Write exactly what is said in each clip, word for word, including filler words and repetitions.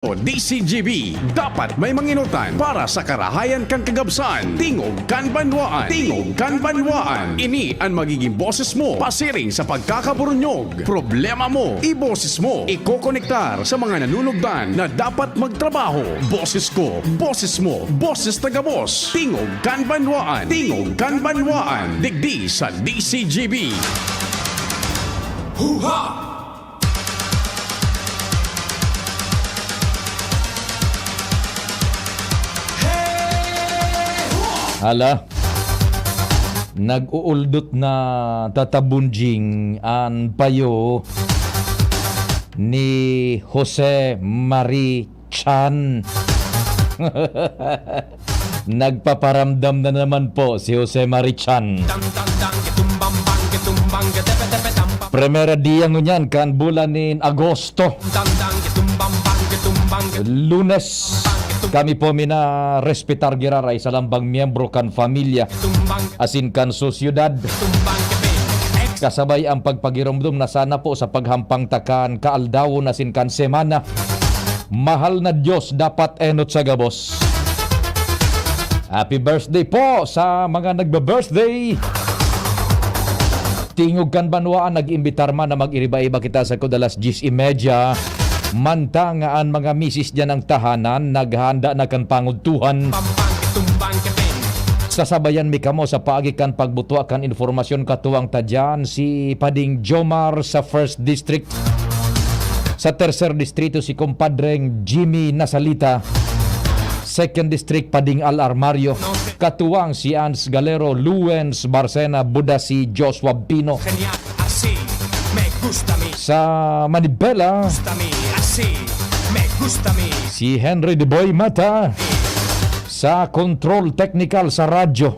O D C G B, dapat may manginutan para sa karahayan kan kagabsan. Tingog kan Banwaan. Tingog kan Banwaan. Ini an magiging boses mo pasiring sa pagkakaburunyog. Problema mo, iboses mo. Ikokonektar sa mga nanunugdan na dapat magtrabaho. Boses ko, boses mo, boses ta gabos. Tingog kan Banwaan. Tingog kan Banwaan. Digdi sa D C G B. Huha! Hala, nag-uuldot na, Tata Bunjing, an payo ni Jose Mari Chan. Nagpaparamdam na naman po si Jose Mari Chan. Primera dia ngunyan kan bulan nin Agosto. Lunes. Kami po minarespetar giraray sa lambang miyembro kan pamilya asin kan sosyedad. Kasabay ang pagpagiromdom na sana po sa paghampang ta kan kaaldawon asin kan semana. Mahal na Diyos, dapat enot sa gabos. Happy birthday po sa mga nagbe-birthday. Tingog kan Banwaan, nag-imbitar man na mag-iriba-iba kita sa kudalas diyes y media. Manta nga an mga misis diyan ang tahanan, naghahanda na kan pangudtuhan. Sasabayan mi kamo sa paagi kan pagbutua kan informasyon, katuwang ta diyan si Pading Jomar sa First District. Sa Tercer Distrito, si Compadreng Jimmy Nasalita. Second District, Pading Al Armario. Katuwang si Ans Galero, Luens Barcena, buda si Joshua Pino. Sa Manibela, si Henry De Boy Mata. Sa control technical sa radyo,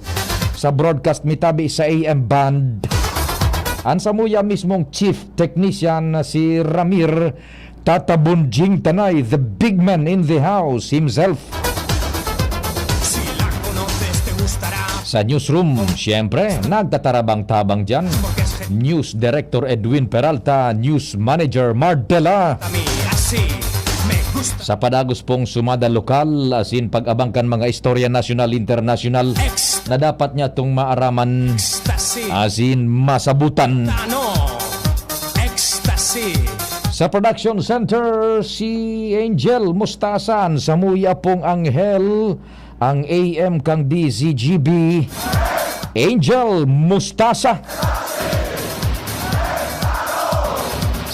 sa broadcast mi tabi sa A M band. An samuya mismong chief technician na si Ramir Tata Bunjing Tanay, the big man in the house himself. Sa newsroom, siyempre, nagtatarabang-tabang diyan. News Director Edwin Peralta, News Manager Mardela. Sa padagos pong sumada lokal, asin pag-abang kan mga istorya nasyonal, internasyonal na dapat niya itong maaraman, asin masabutan. Sa production center, si Angel Mustasan, samuya pong Anghel, ang A M kan D Z G B, Angel Mustasa.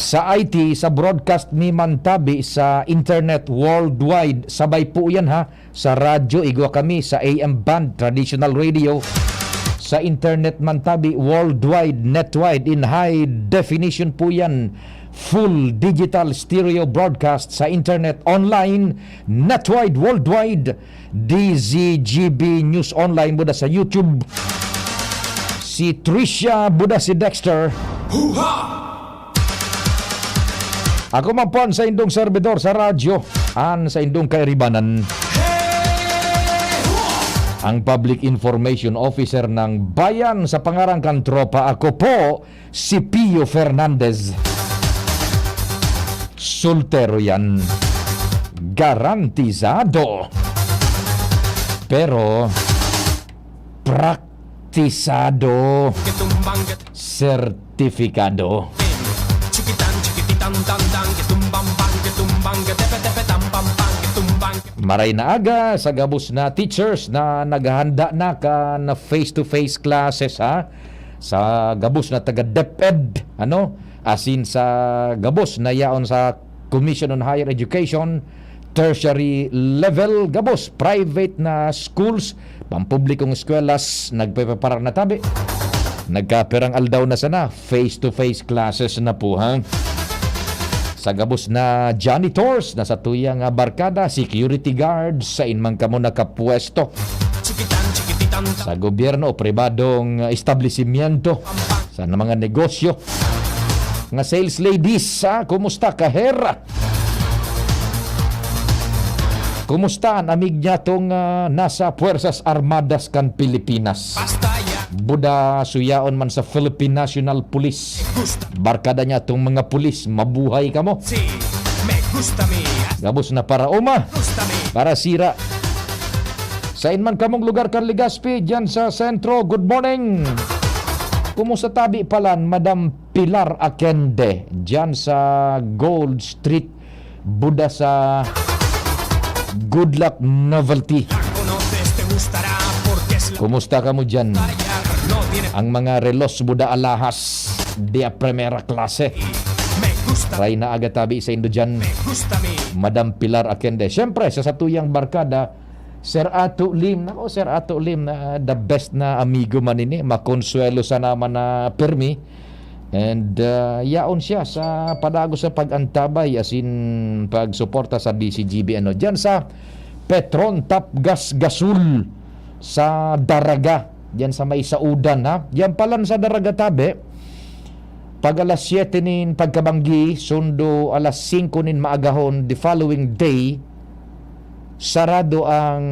Sa I T, sa broadcast mi man tabi sa internet worldwide, sabay po yan ha. Sa radyo, igwa kami sa A M band, traditional radio. Sa internet man tabi, worldwide, netwide, in high definition po yan. Full digital stereo broadcast sa internet, online, netwide, worldwide. D Z G B News Online buda sa YouTube. Si Tricia buda si Dexter. Huha! Ako man po ang saindong servidor sa radyo, an saindong kairibanan. Ang Public Information Officer ng Bayan sa pangaran kan Tropa. Ako po, si Pio Fernandez. Soltero yan. Garantisado. Pero, praktisado. Sertifikado. Maray na aga sa gabos na teachers na naghahanda na kan face-to-face classes, ha? Sa gabos na taga DepEd, ano? Asin sa gabos na yaon sa Commission on Higher Education, tertiary level, gabos, private na schools, pampublikong eskwela, nagpepreparar na tabi. Nagkapirang aldaw na sana, face-to-face classes na po, ha? Sa gabos na janitors na sa tuyang, ah, barkada, security guards, sain man kamo nakapwesto. Sa gobyerno o pribadong, ah, establisimyento, sa mga negosyo, nga sales ladies, ah, kumusta, kahera? Kumusta an amig niya tong, ah, nasa Puwersas Armadas kan Pilipinas? Buda suyaon man sa Philippine National Police. Barkada niya tong mga pulis, mabuhay kamo. Gabos na para uma, para sira. Sa inman kamong lugar kan Legazpi, dyan sa sentro, good morning. Kumusta tabi palan, Madam Pilar Akende, dyan sa Gold Street, Buda sa Good Luck Novelty? Kumusta kamo dyan? Ang mga relos Buda alahas, dia primera klase. Ray na aga tabi sa indo dyan, Madam Pilar Akende. Siyempre, sa satuyang barkada, Sir Ato Lim. Nako, Sir Ato Lim, na the best na amigo man ini. Makonsuelo sa naman na permi. And, ah, yaon siya sa padagos sa pag-antabay, as in, pagsuporta sa D C G B, ano. Diyan sa Petron Tapgas Gasul sa Daraga. Diyan sa may Saudan, ha? Diyan palan sa Daraga, tabi. Pag alas siyete nin pagkabanggi, sundo alas singko nin maagahon, the following day, sarado ang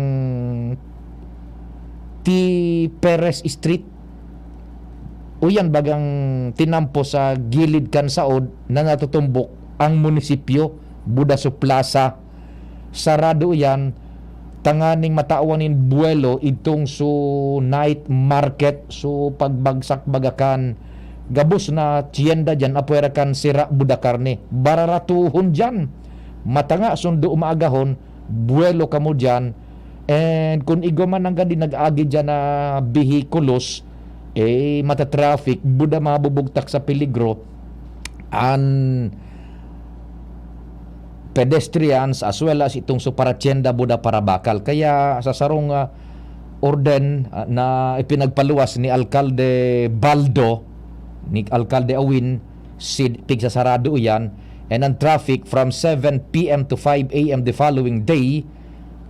T. Perez Street. Uyan bagang tinampo sa gilid kan saod na natutumbok ang munisipyo, Budaso Plaza. Sarado iyan, tanganing matawan nin buwelo idtong su night market, su pagbagsak baga kan gabos na tienda diyan, apwera kan Sira Buda Karne. Bararatuhon diyan. Matanga sundo umaagahon, buwelo kamo diyan. And kun igwa man nanggadi nag-agi diyan na behikulos, eh, mata-traffic, buda mabubugtak sa peligro an pedestrians as well as itong su paratienda buda parabakal. Kaya sa sarong, ah, orden, ah, na ipinagpaluwas ni Alkalde Baldo, ni Alkalde Awin, sid-, pigsasarado iyan, and ang traffic from seven P M to five A M the following day,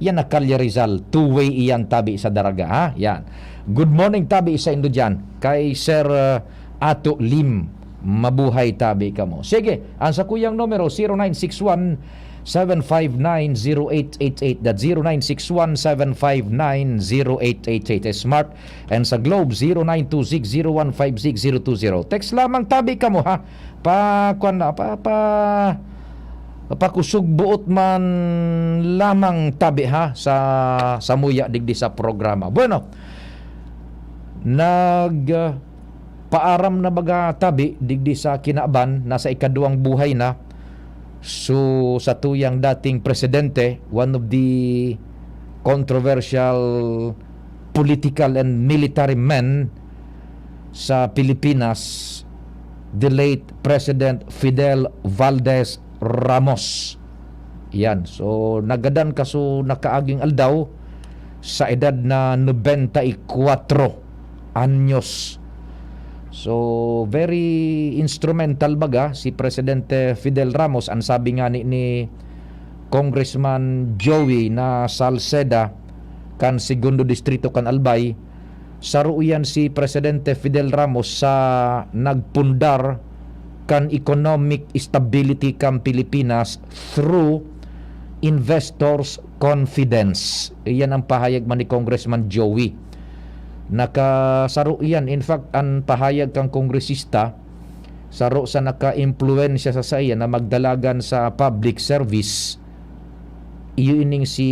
yan na Calle Rizal, two-way iyan tabi sa Daraga, ha? Yan. Good morning tabi sa indo diyan, kay Sir, uh, Ato Lim. Mabuhay tabi kamo. Sige, ang sakuyang numero, zero nine six one, seven five nine, zero eight eight eight. That's zero nine six one, seven five nine, zero eight eight eight. Smart and sa Globe, zero nine two six zero one five six zero two zero. Text lamang tabi kamo, ha. Pa, kwan na, pa, pa, pakusog buot man lamang tabi, ha, sa, samuya digdi sa programa. Bueno, nag, ah, paaram na baga tabi digdi sa kinaban, nasa ikaduwang buhay na. So, sa tuyang dating presidente, one of the controversial political and military men sa Pilipinas, the late President Fidel Valdez Ramos. Yan. So, nagadan kaso nakaaging aldaw sa edad na nobenta y kwatro anyos. So, very instrumental baga si Presidente Fidel Ramos, ang sabi nga ni, ni Congressman Joey na Salceda kan Segundo Distrito kan Albay, saro iyan si Presidente Fidel Ramos sa nagpundar kan economic stability kan Pilipinas through investors' confidence. Iyan ang pahayag man ni Congressman Joey. Nakasaro iyan. In fact, ang pahayag kan kongresista, saro sa naka-impluwensya sa saiya na magdalagan sa public service, iyo ining si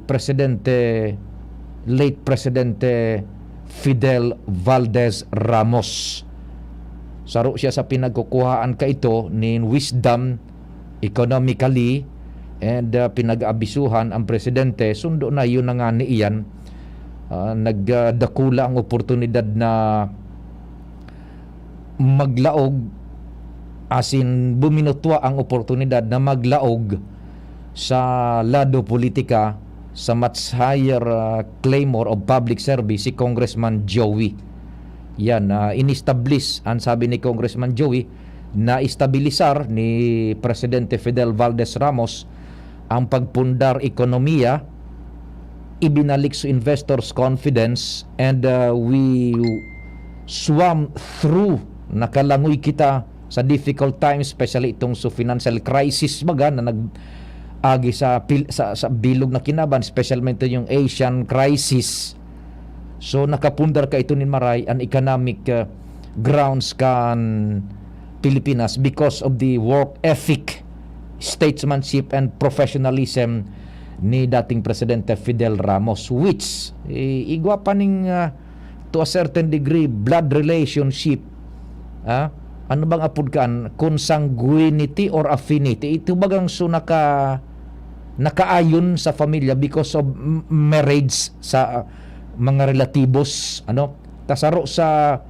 Presidente, late Presidente Fidel Valdez Ramos. Saro siya sa pinagkukuhaan kaito nin wisdom economically, and, ah, pinag-aabisuhan ang presidente, sundo na yun na nga ni iyan. Ah, nagdakula ang oportunidad na maglaog, as in, buminutwa ang oportunidad na maglaog sa lado politika sa much higher, ah, claymore of public service, si Congressman Joey. Yan, ah, in-establish, ang sabi ni Congressman Joey, na-estabilisar ni Presidente Fidel Valdez Ramos ang pagpundar ekonomiya, ibinalik sa investors' confidence, and, uh, we swam through, nakalangoy kita sa difficult times, especially itong sa financial crisis baga na nag-agi sa pil-, sa, sa bilog na kinaban, especially yung Asian crisis. So, nakapundar kaito nin maray an economic, uh, grounds kan Pilipinas because of the work ethic statesmanship and professionalism ni dating Presidente Fidel Ramos, which, i-, igwa pa ning, ah, to a certain degree, blood relationship. Ah, ano bang apod kaan? Consanguinity or affinity? Ito bagang so naka-, nakaayon sa pamilya because of m-, marriage sa, ah, mga relatibos, ano? Kasaro sa,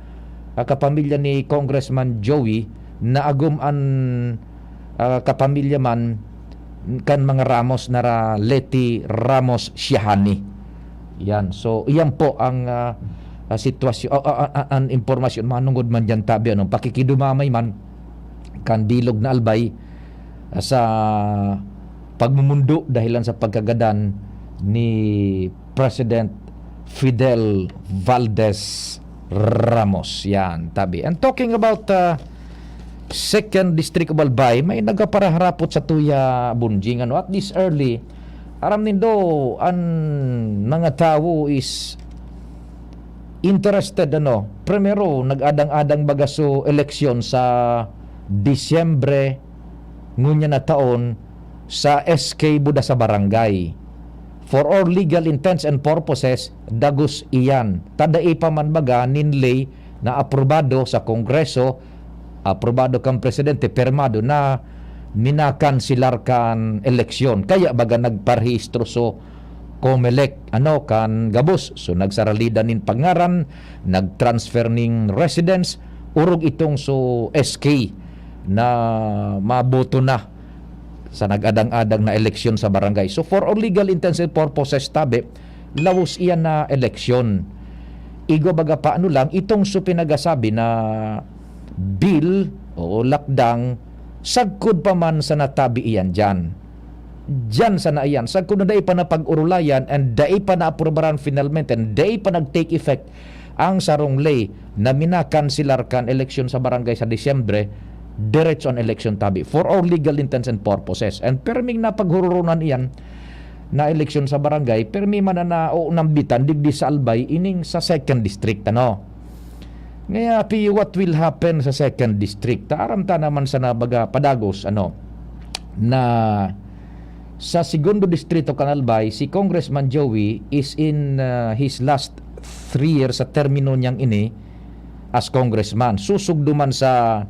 ah, kapamilya ni Congressman Joey, naagom an, ah, kapamilya man kan mga Ramos na ra-, Leti Ramos Siahani. Yan. So, iyan po ang, ah, ah, sitwasyon, ah, ah, ah, an impormasyon. Manungod man diyan, tabi, ano, pakikidumamay man kan bilog na Albay, ah, sa pagmumundo dahilan sa pagkagadan ni President Fidel Valdez Ramos. Yan, tabi. And talking about, ah, Second District of Albay, may nagkapaharapot sa tuya, Bunjing, ano, at this early, aram nindo, an mga tawo is interested, ano. Primero, nag-adang-adang baga so eleksyon sa Disyembre ngunyan na taon sa S K Buda sa barangay. For all legal intents and purposes, dagos iyan. Ta dai pa man baga nin ley na aprobado sa Kongreso, aprobado kan presidente, pirmado na minakanselar kan eleksyon. Kaya baga nagparehistro so Comelec, ano, kan gabos. So, nagsaralidan nin pangaran, nag-transfer nin residence, orog itong so S K na maboto na sa nag-adang-adang na eleksyon sa barangay. So, for all legal intents and purposes, tabi, lawos iyan na eleksyon. Igwa baga pa, ano lang, itong so pinagasabi na bill o lakdang, sagkod pa man sa natabi iyan diyan. Diyan sana iyan. Sagkod na dai pa napag-orolayan and dai pa naaprubaran finalmente and dai pa nag-take effect ang sarong ley na minakanselar kan eleksyon sa barangay sa Disyembre, diretso an eleksyon, tabi. For all legal intents and purposes. And pirming napaghuroronan iyan na eleksyon sa barangay, pirmi man na, na o nambitan digdi sa Albay, ining sa second district, ano. Ngaya, Pi, what will happen sa second district? Ta aram ta naman sana baga padagos, ano, na sa segundo distrito kan Albay, si Congressman Joey is in, uh, his last three years sa termino niyang ini as congressman. Susugdo man sa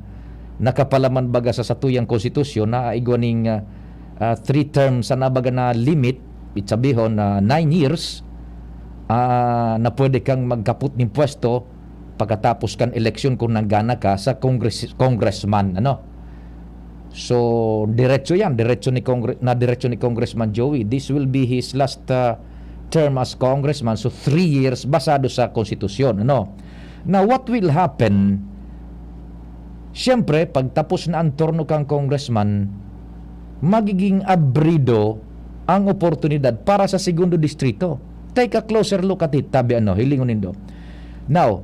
nakapalaman baga sa satuyang konstitusyon na igwa ning, uh, uh, three terms na baga na limit, it sabihon na nine years, ah, na pwede kang magkapot nin pwesto pagkatapos kan eleksyon kung nanggana ka sa congress-, congressman, ano. So, diretso yan, diretso ni Congre-, na diretso ni Congressman Joey. This will be his last, uh, term as congressman. So, three years basado sa konstitusyon, ano. Now, what will happen? Siyempre, pagtapos na ang turno kang congressman, magiging abrido ang oportunidad para sa segundo distrito. Take a closer look at it, tabi ano, hilingon nindo. Now,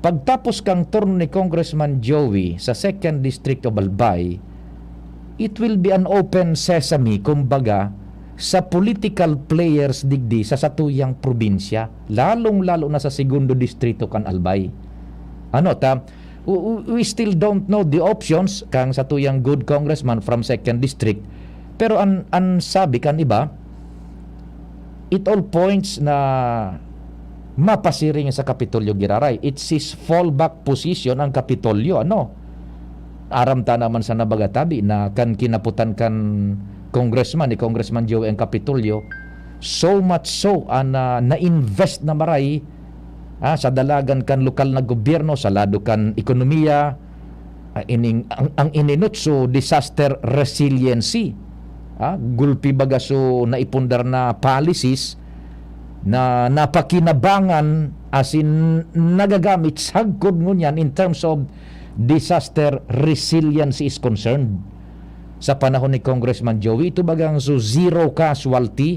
pagtapos kang turno ni Congressman Joey sa second district of Albay, it will be an open sesame, kumbaga, sa political players digdi sa satuyang probinsya, lalong-lalo na sa segundo distrito kan Albay. Ano ta? W-, w-, we still don't know the options kang satuyang good congressman from second district. Pero an, an sabi kan iba, it all points na mapasiring sa Kapitolyo giraray. It's his fallback position ang Kapitolyo, ano? Aram ta naman sa nabagatabi na kan kinaputan kan congressman, ni Congressman Joey ang Kapitolyo, so much so, an, ah, na-invest na maray, ah, sa dalagan kan lokal na gobyerno, sa lado kan ekonomiya, ah, ining, ang, ang ininutso, disaster resiliency. Ah, gulpi baga so naipundar na policies na napakinabangan, asin nagagamit sagkod ngunyan in terms of disaster resiliency is concerned. Sa panahon ni Congressman Joey, ito bagang so zero casualty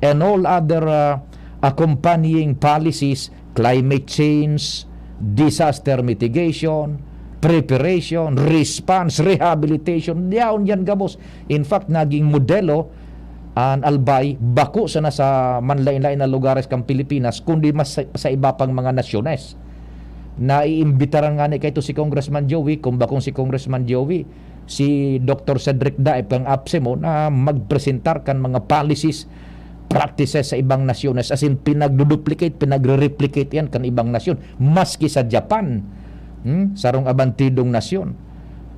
and all other, ah, accompanying policies, climate change, disaster mitigation, preparation, response, rehabilitation, yaon yan gabos. In fact, naging modelo an Albay, bako sana sa manlain-lain na lugares kan Pilipinas, kundi mas sa, sa iba pang mga nasyones. Naiimbitaran ngani kaito si Congressman Joey, kung bakong si Congressman Joey, si Doktor Cedric Daep kan APSEMO na magpresentar kan mga policies, practices sa ibang nasyones, as in, pinagduduplicate, pinagre-replicate yan kan ibang nasyon, maski sa Japan, hmm, sarong abantidong nasyon,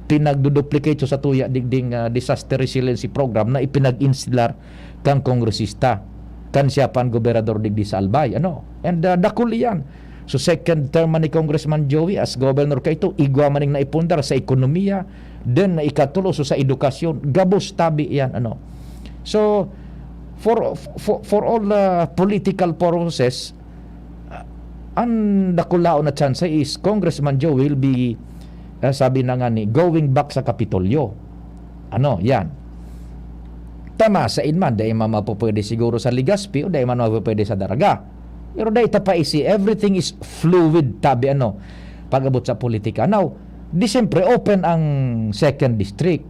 pinagduduplicate so sa tuya digding, ah, disaster resiliency program na ipinag-instilar kan kongresista, kan siya pa an gobernador digdi sa Albay, ano? And, ah, dakul iyan. So, second term man ni Congressman Joey as governor kaito, igwa man ning naipundar sa ekonomiya, then na ikatulo, so sa edukasyon, gabos tabi iyan, ano. So, for, for, for all, uh, political purposes, uh, an dakulaon na chance is Congressman Joey will be, uh, sabi na nga ni, going back sa Kapitolyo. Ano, yan. Tama, sa inman, dai man mapupwede siguro sa Legazpi o dai man mapupwede sa Daraga. Pero dai ta pa isi, everything is fluid, tabi ano, pag-abot sa politika. Now, di siyempre, open ang second district.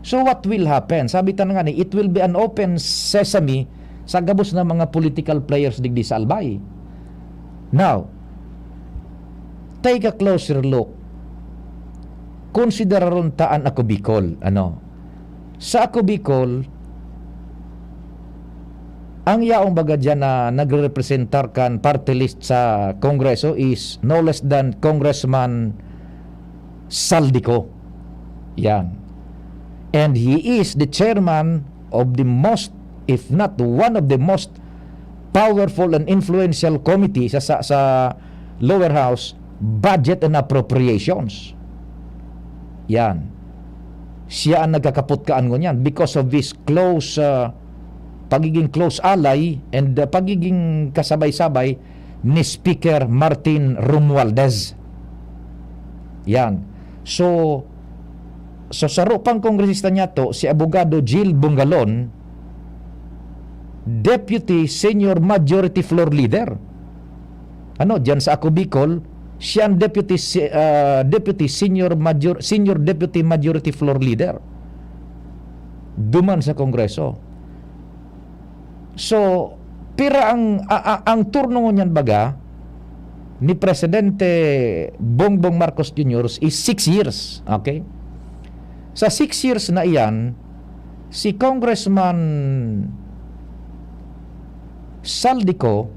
So what will happen? Sabi ta na nga ni, it will be an open sesame sa gabos na mga political players digdi sa Albay. Now, take a closer look. Konsideraron ta an Ako Bicol, ano? Sa Ako Bicol, ang yaong baga diyan na nagrerepresentar kan party list sa Kongreso is no less than Congressman Saldico. Yan. And he is the chairman of the most, if not one of the most powerful and influential committee sa, sa, sa lower house, Budget and Appropriations. Yan. Siya ang nagkakaputkaan ngunyan because of his close, uh, pagiging close ally and, uh, pagiging kasabay-sabay ni Speaker Martin Romualdez. Yan. So, so saro pang kongresista niyato, si Abogado Jill Bongalon, Deputy Senior Majority Floor Leader. Ano, diyan sa Ako Bicol, siya ang Deputy si-, ah, Deputy Senior Major-, Senior Deputy Majority Floor Leader duman sa Kongreso. So, pira ang, a-, a-, ang turno ngunyan baga ni Presidente Bongbong Marcos Junior is six years, okay? Sa six years na iyan, si Congressman Saldico,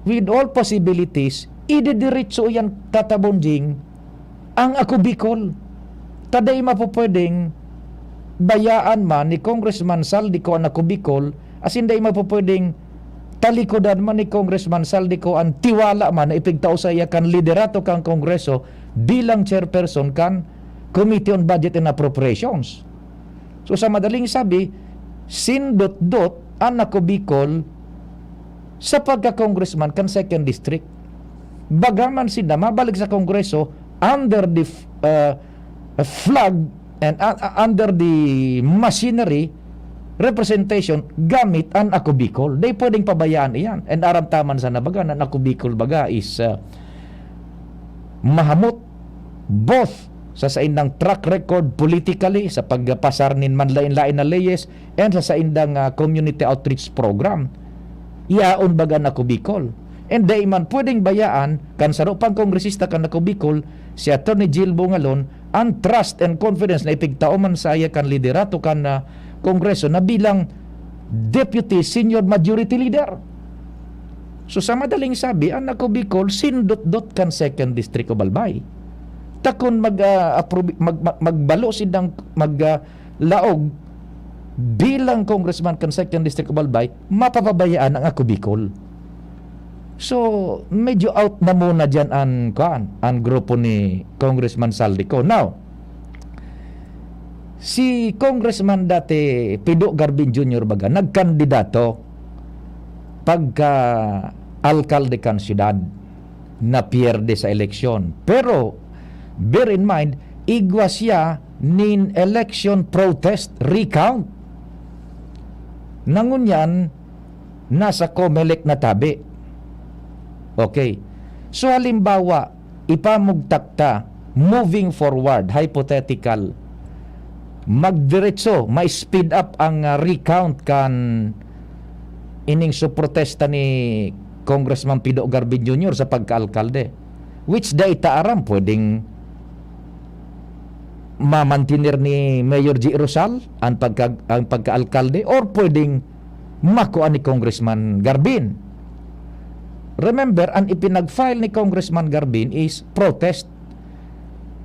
with all possibilities, idediretso iyan, Tata Bonjing, ang Ako Bicol. Ta dai mapupwedeng bayaan man ni Congressman Saldico an Ako Bicol, asin dai mapupwedeng talikodan man ni Congressman Saldico an tiwala man na ipigtao saiya kan liderato kan Kongreso bilang chairperson kan Committee on Budget and Appropriations. So, sa madaling sabi, sindot-dot an Ako Bicol sa pagka-congressman kan second district. Bagaman sinda mabalik sa Kongreso under the f-, uh, flag and, uh, uh, under the machinery, representation, gamit an Ako Bicol. Dai pwedeng pabayaan iyan. And aram ta man sana baga na an Ako Bicol baga is, uh, mahamot both sa saindang track record politically, sa pagpasar nin manlain-lain na leyes, and sa saindang, ah, community outreach program. Yaon baga an Ako Bicol. And dai man pwedeng bayaan kan saro pang kongresista kan Ako Bicol, si Attorney Jill Bongalon, ang trust and confidence na ipigtao man saiya kan liderato kan, ah, Kongreso na bilang Deputy Senior Majority Leader. So, sa madaling sabi, an Ako Bicol, sindot-dot kan Second District of Albay. Ta kun mag, ah, approbe-, mag, mag, magbalo sindang mag, ah, laog bilang congressman kan Second District of Albay, mapapabayaan ang Ako Bicol. So, medyo out na muna diyan an, kuan, an grupo ni Congressman Saldico. Now, si Congressman dati Pido Garbin Junior baga, nagkandidato pagka alkalde kan siyudad, napierde sa eleksyon. Pero, bear in mind, igwa siya nin election protest recount. Na ngunyan, nasa Comelec na tabi. Okay. So, halimbawa, ipamugtak ta, moving forward, hypothetical, magdiretso, ma-speed up ang, ah, recount kan ining suprotesta ni Congressman Pido Garbin Junior sa pagkaalkalde. Which dai ta aram, pwedeng mamantener ni Mayor G. Rosal ang pagka-, ang pagka-alkalde, or pwedeng makua ni Congressman Garbin. Remember, ang ipinag-file ni Congressman Garbin is protest.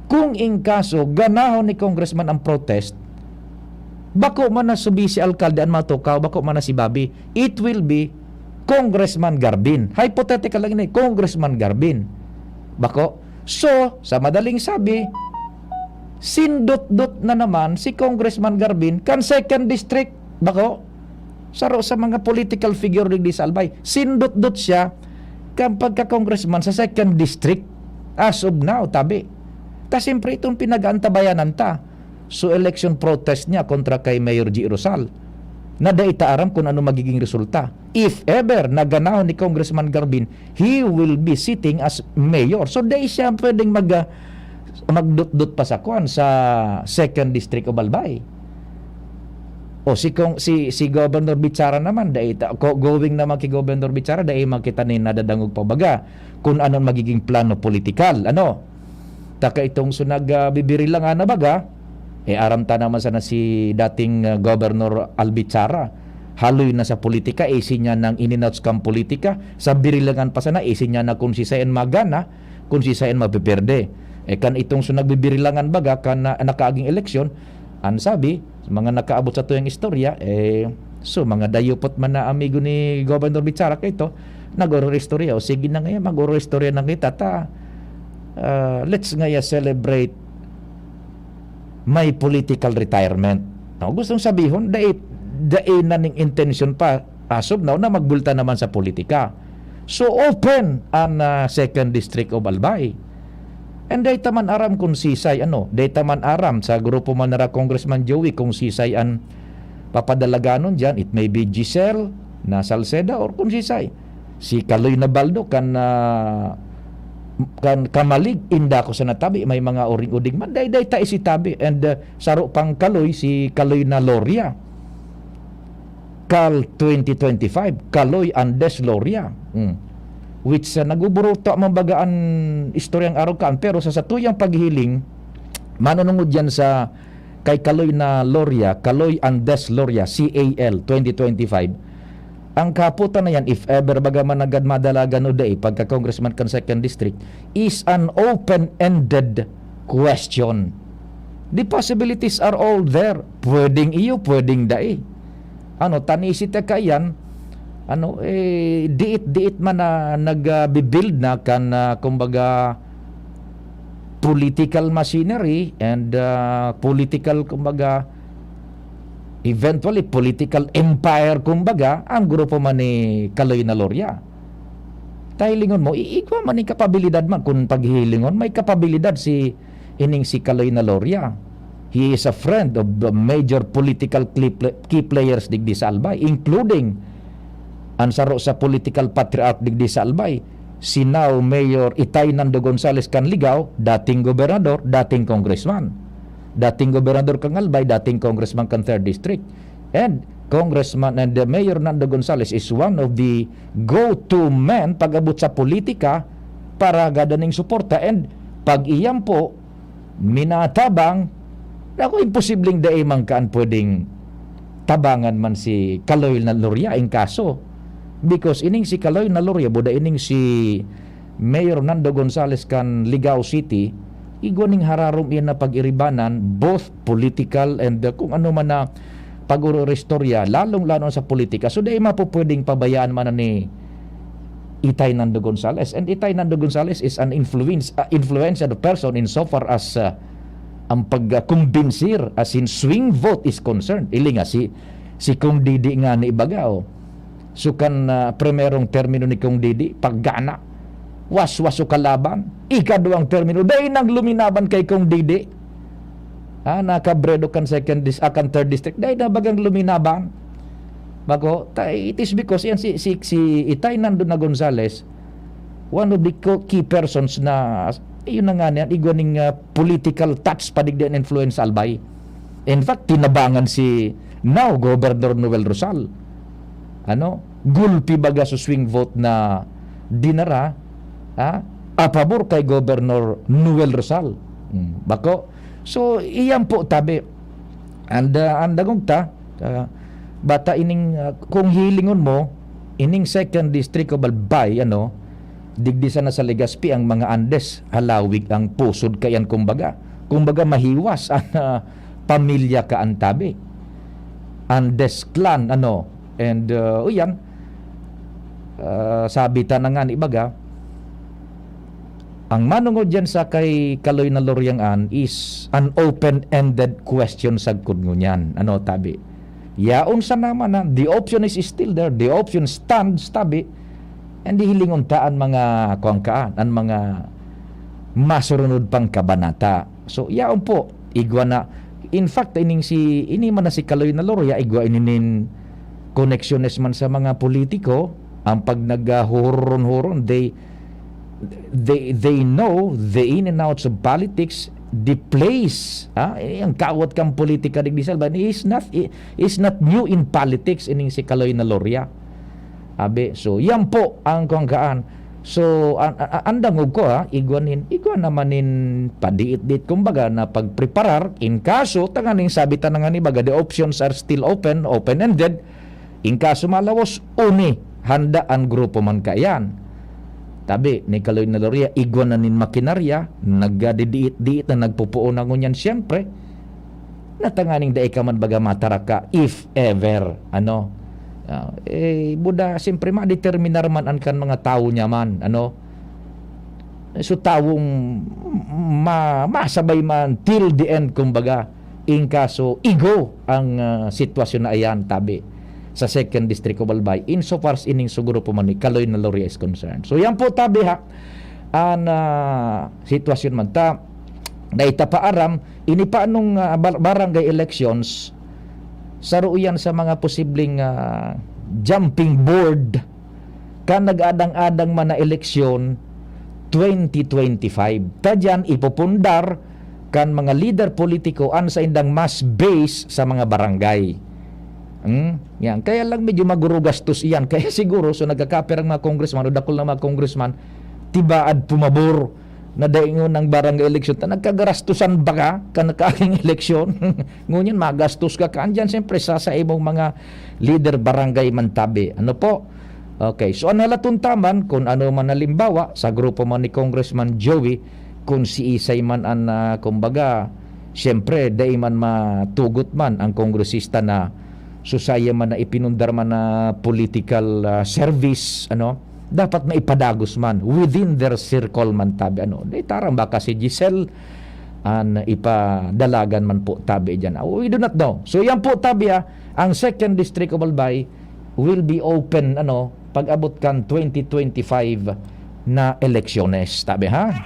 Kung in kaso, ganahon ni Congressman ang protest, bako man na si Vice Alkalde an matukaw, bako man na si Bobby, it will be Congressman Garbin. Hypothetical lang ini, Congressman Garbin. Bako? So, sa madaling sabi, sindot-dot na naman si Congressman Garbin kan second district. Bako? Saro sa mga political figure digdi sa Albay. Sindot-dot siya kan pagka-congressman sa second district. As of now, tabi. Ta siyempre, itong pinag-aantabayanan ta. So, election protest niya kontra kay Mayor G. Rosal, na dai ta aram kung ano magiging resulta. If ever na ganahon ni Congressman Garbin, he will be sitting as mayor. So, dai siya pwedeng mag, ah, magdutdot pa sa kwan, sa second district of Albay. O si Cong-, si, si Governor Bichara naman, dai ta, ko-, going naman kay Governor Bichara, dai man kita nin nadadangog pa baga kung anong magiging plano politikal. Ano? Ta kaitong so nag, ah, bibirilangan na baga, eh, aram ta naman sana si dating, ah, Governor Al Bichara. Haloy na sa politika, eh, siya nang in-announce kan politika. Sa birilangan pa sana, eh, siya na kung si Sayan magana, kung si Sayan mapiperde. Eh, kan itong so nagbibirilangan baga, kan, ah, nakaaging eleksyon, ang sabi, sa mga nakaabot sa tuyang istorya, eh, so, mga dayupot man na amigo ni Governor Bichara kaito, nag-oro-istorya. O, sige na ngayon, mag-oro-istorya na kita, ta, ah, let's ngaya celebrate my political retirement. No, gustong sabihon, dai, dai na ning intensyon pa, as of now, na magbulta naman sa politika. So, open an, ah, second district of Albay. And dai ta man aram kung sisay, ano, dai ta man aram sa grupo man nira Congressman Joey kung sisay an papadalaganon diyan. It may be Giselle na Salceda or kung sisay. Si Kaloy na Baldo kan, ah, kan Kamalig, inda ko sa natabi, may mga uring-uring man. Dai, dai ta isitabi. And, ah, saro pang Kaloy, si Kaloy na Loria. Kal twenty twenty-five, Kaloy Andes Loria. Hmm. Which, ah, naguburuta man baga an istoryang arog kaan, pero sa satuyang paghihiling, manunungod yan sa kay Kaloy na Loria, Kaloy Andes Loria, C A L, twenty twenty-five. Ang kahapotan na yan, if ever baga man nanggad madalagan o dai, pagka-congressman kan second district, is an open-ended question. The possibilities are all there. Pwedeng iyo, pwedeng dai. Ano, ta an isi ta kaiyan, ano, eh, diit-diit man na nagbi-build na kan, ah, kumbaga, political machinery and, ah, political, kumbaga, eventually, political empire, kumbaga, ang grupo man ni Kaloy na Loria. Ta hilingon mo, i-, igwa man ning kapabilidad man, kun paghihilingon, may kapabilidad si ining si Kaloy na Loria. He is a friend of the major political key pla-, key players digdi sa Albay, including an saro sa political patriarch digdi sa Albay, si now Mayor Itay Nando Gonzales kan Ligao, dating gobernador, dating congressman. Dating gobernador kan Albay, dating congressman kan third District. And Congressman and the Mayor Nando Gonzales is one of the go-to men pag-abot sa politika para gadaning suporta. And pag iyan po, minatabang, naku, imposibleng dai man kaan pwedeng tabangan man si Kaloy na Loria in kaso. Because ining si Kaloy na Loria, buda ining si Mayor Nando Gonzales kan Ligao City, igwa ning hararom iyan na pag-iribanan, both political and, uh, kung ano man na pag-oro-istorya, lalong-lalo sa politika. So, dai mapupwedeng pabayaan man ni Itay Nando Gonzales. And Itay Nando Gonzales is an influence, uh, influential person in so far as, uh, ang pagkumbensir, as in swing vote is concerned. Ili nga si, si Kong Didi nga ni ibaga, oh. So kan, ah, primerong termino ni Kong Didi, paggana, waswas o kalaban. Ikaduwang termino, dai nang luminaban kay Kong Didi. Ah, nakabredo kan second dis-, ah, kan third district, dai na bagang luminaban. Bako, ta-, it is because yan si, si, si Itay Nando na Gonzales, one of the co-, key persons na, yun na nga niyan, igwa ning, ah, political touch pa digdi an influence sa Albay. In fact, tinabangan si now Governor Noel Rosal. Ano? Gulpi baga sa swing vote na dinara, ha? A pabor kay Governor Noel Rosal. Hmm, bako. So, iyan po, tabi. And, ah, ang dangog ta, ah, bata ining, ah, kung hilingon mo, ining Second District of Albay, ano, digdi sana sa Legazpi ang mga Andes, halawig ang pusod kayan, kumbaga. Kumbaga, mahiwas ang, ah, pamilya ka, ang tabi. Andes clan, ano, and, ah, o yan, ah, sabi ta na nga ni baga, ang manongod diyan sa kay Kaloy na Loriang an is an open-ended question sagkod ngunyan. Ano, tabi? Yaon sana man na, the option is still there. The option stands, tabi. And hilingon ta an mga, kuwan kaan, an mga masurunod pang kabanata. So, yaon po, igwa na. In fact, ining si, ini man na si Kaloy na Loria, igwa ini nin koneksyones man sa mga politiko, ang pag naghuhuron-huron, they, they, they know the in and outs of politics, the place, ha? Eh, ang kawat kang politika digdi sa Albay is not, is not new in politics, ining si Kaloy na Loria. Abi, so, yan po ang kuwan kaan. So, an, an, an dangog ko, ha, igwa nin, igwa naman nin padiit-diit, kumbaga, na pagpreparar, in kaso, tanganing sabi ta na nga ni baga, the options are still open, open-ended. In kaso malawos, uni, handa an grupo man kaiyan. Tabi, ni Kaloy na Loria, igwa na nin makinarya, nagadidiit-diit na nagpupuon na ngunyan, siyempre, na tanganing dai ka man baga mataraka, if ever, ano. Ah, eh, buda, siyempre, madeterminar man an kan mga tawo niya man, ano. So, tawong ma-, masabay man till the end, kumbaga, in kaso igo ang, ah, sitwasyon na ayan, tabi, sa Second District of Albay, insofar as ining sa grupo man ni Kaloy na Loria is concerned. So, yan po, tabi, ha, an, ah, sitwasyon man ta, dai ta pa aram, ini pa anong, ah, bar-, barangay elections, saro iyan sa mga posibleng, ah, jumping board kan nag-adang-adang man na eleksyon twenty twenty-five. Ta diyan ipupundar kan mga lider politiko an saindang mass base sa mga barangay. Hmm? Yan. Kaya lang medyo maguro gastos iyan. Kaya siguro, so nagkakapira ang mga congressman o dakul na mga congressman, tibaad pumabor na daingon ang barangay election ta nagkagarastusan baga kan nagkaaging eleksyon. Ngunyan, magastos ka kaan diyan, siyempre, sa, sa imong mga lider barangay man tabi. Ano po? Okay, so an halaton ta man, kun ano man halimbawa, sa grupo man ni Congressman Joey, kun siisay man an, ah, kumbaga, siyempre, dai man matugot man ang kongresista na susaya man na ipinundar man na political, ah, service, ano, dapat na ipadagos man within their circle man tabi, ano. Di tarang baka si Giselle an ipadalagan man po tabi diyan. Ah, we do not know. So, yan po tabi, ah, ang Second District of Albay will be open, ano, pag-abot kan twenty twenty-five na eleksyones, tabi, ha?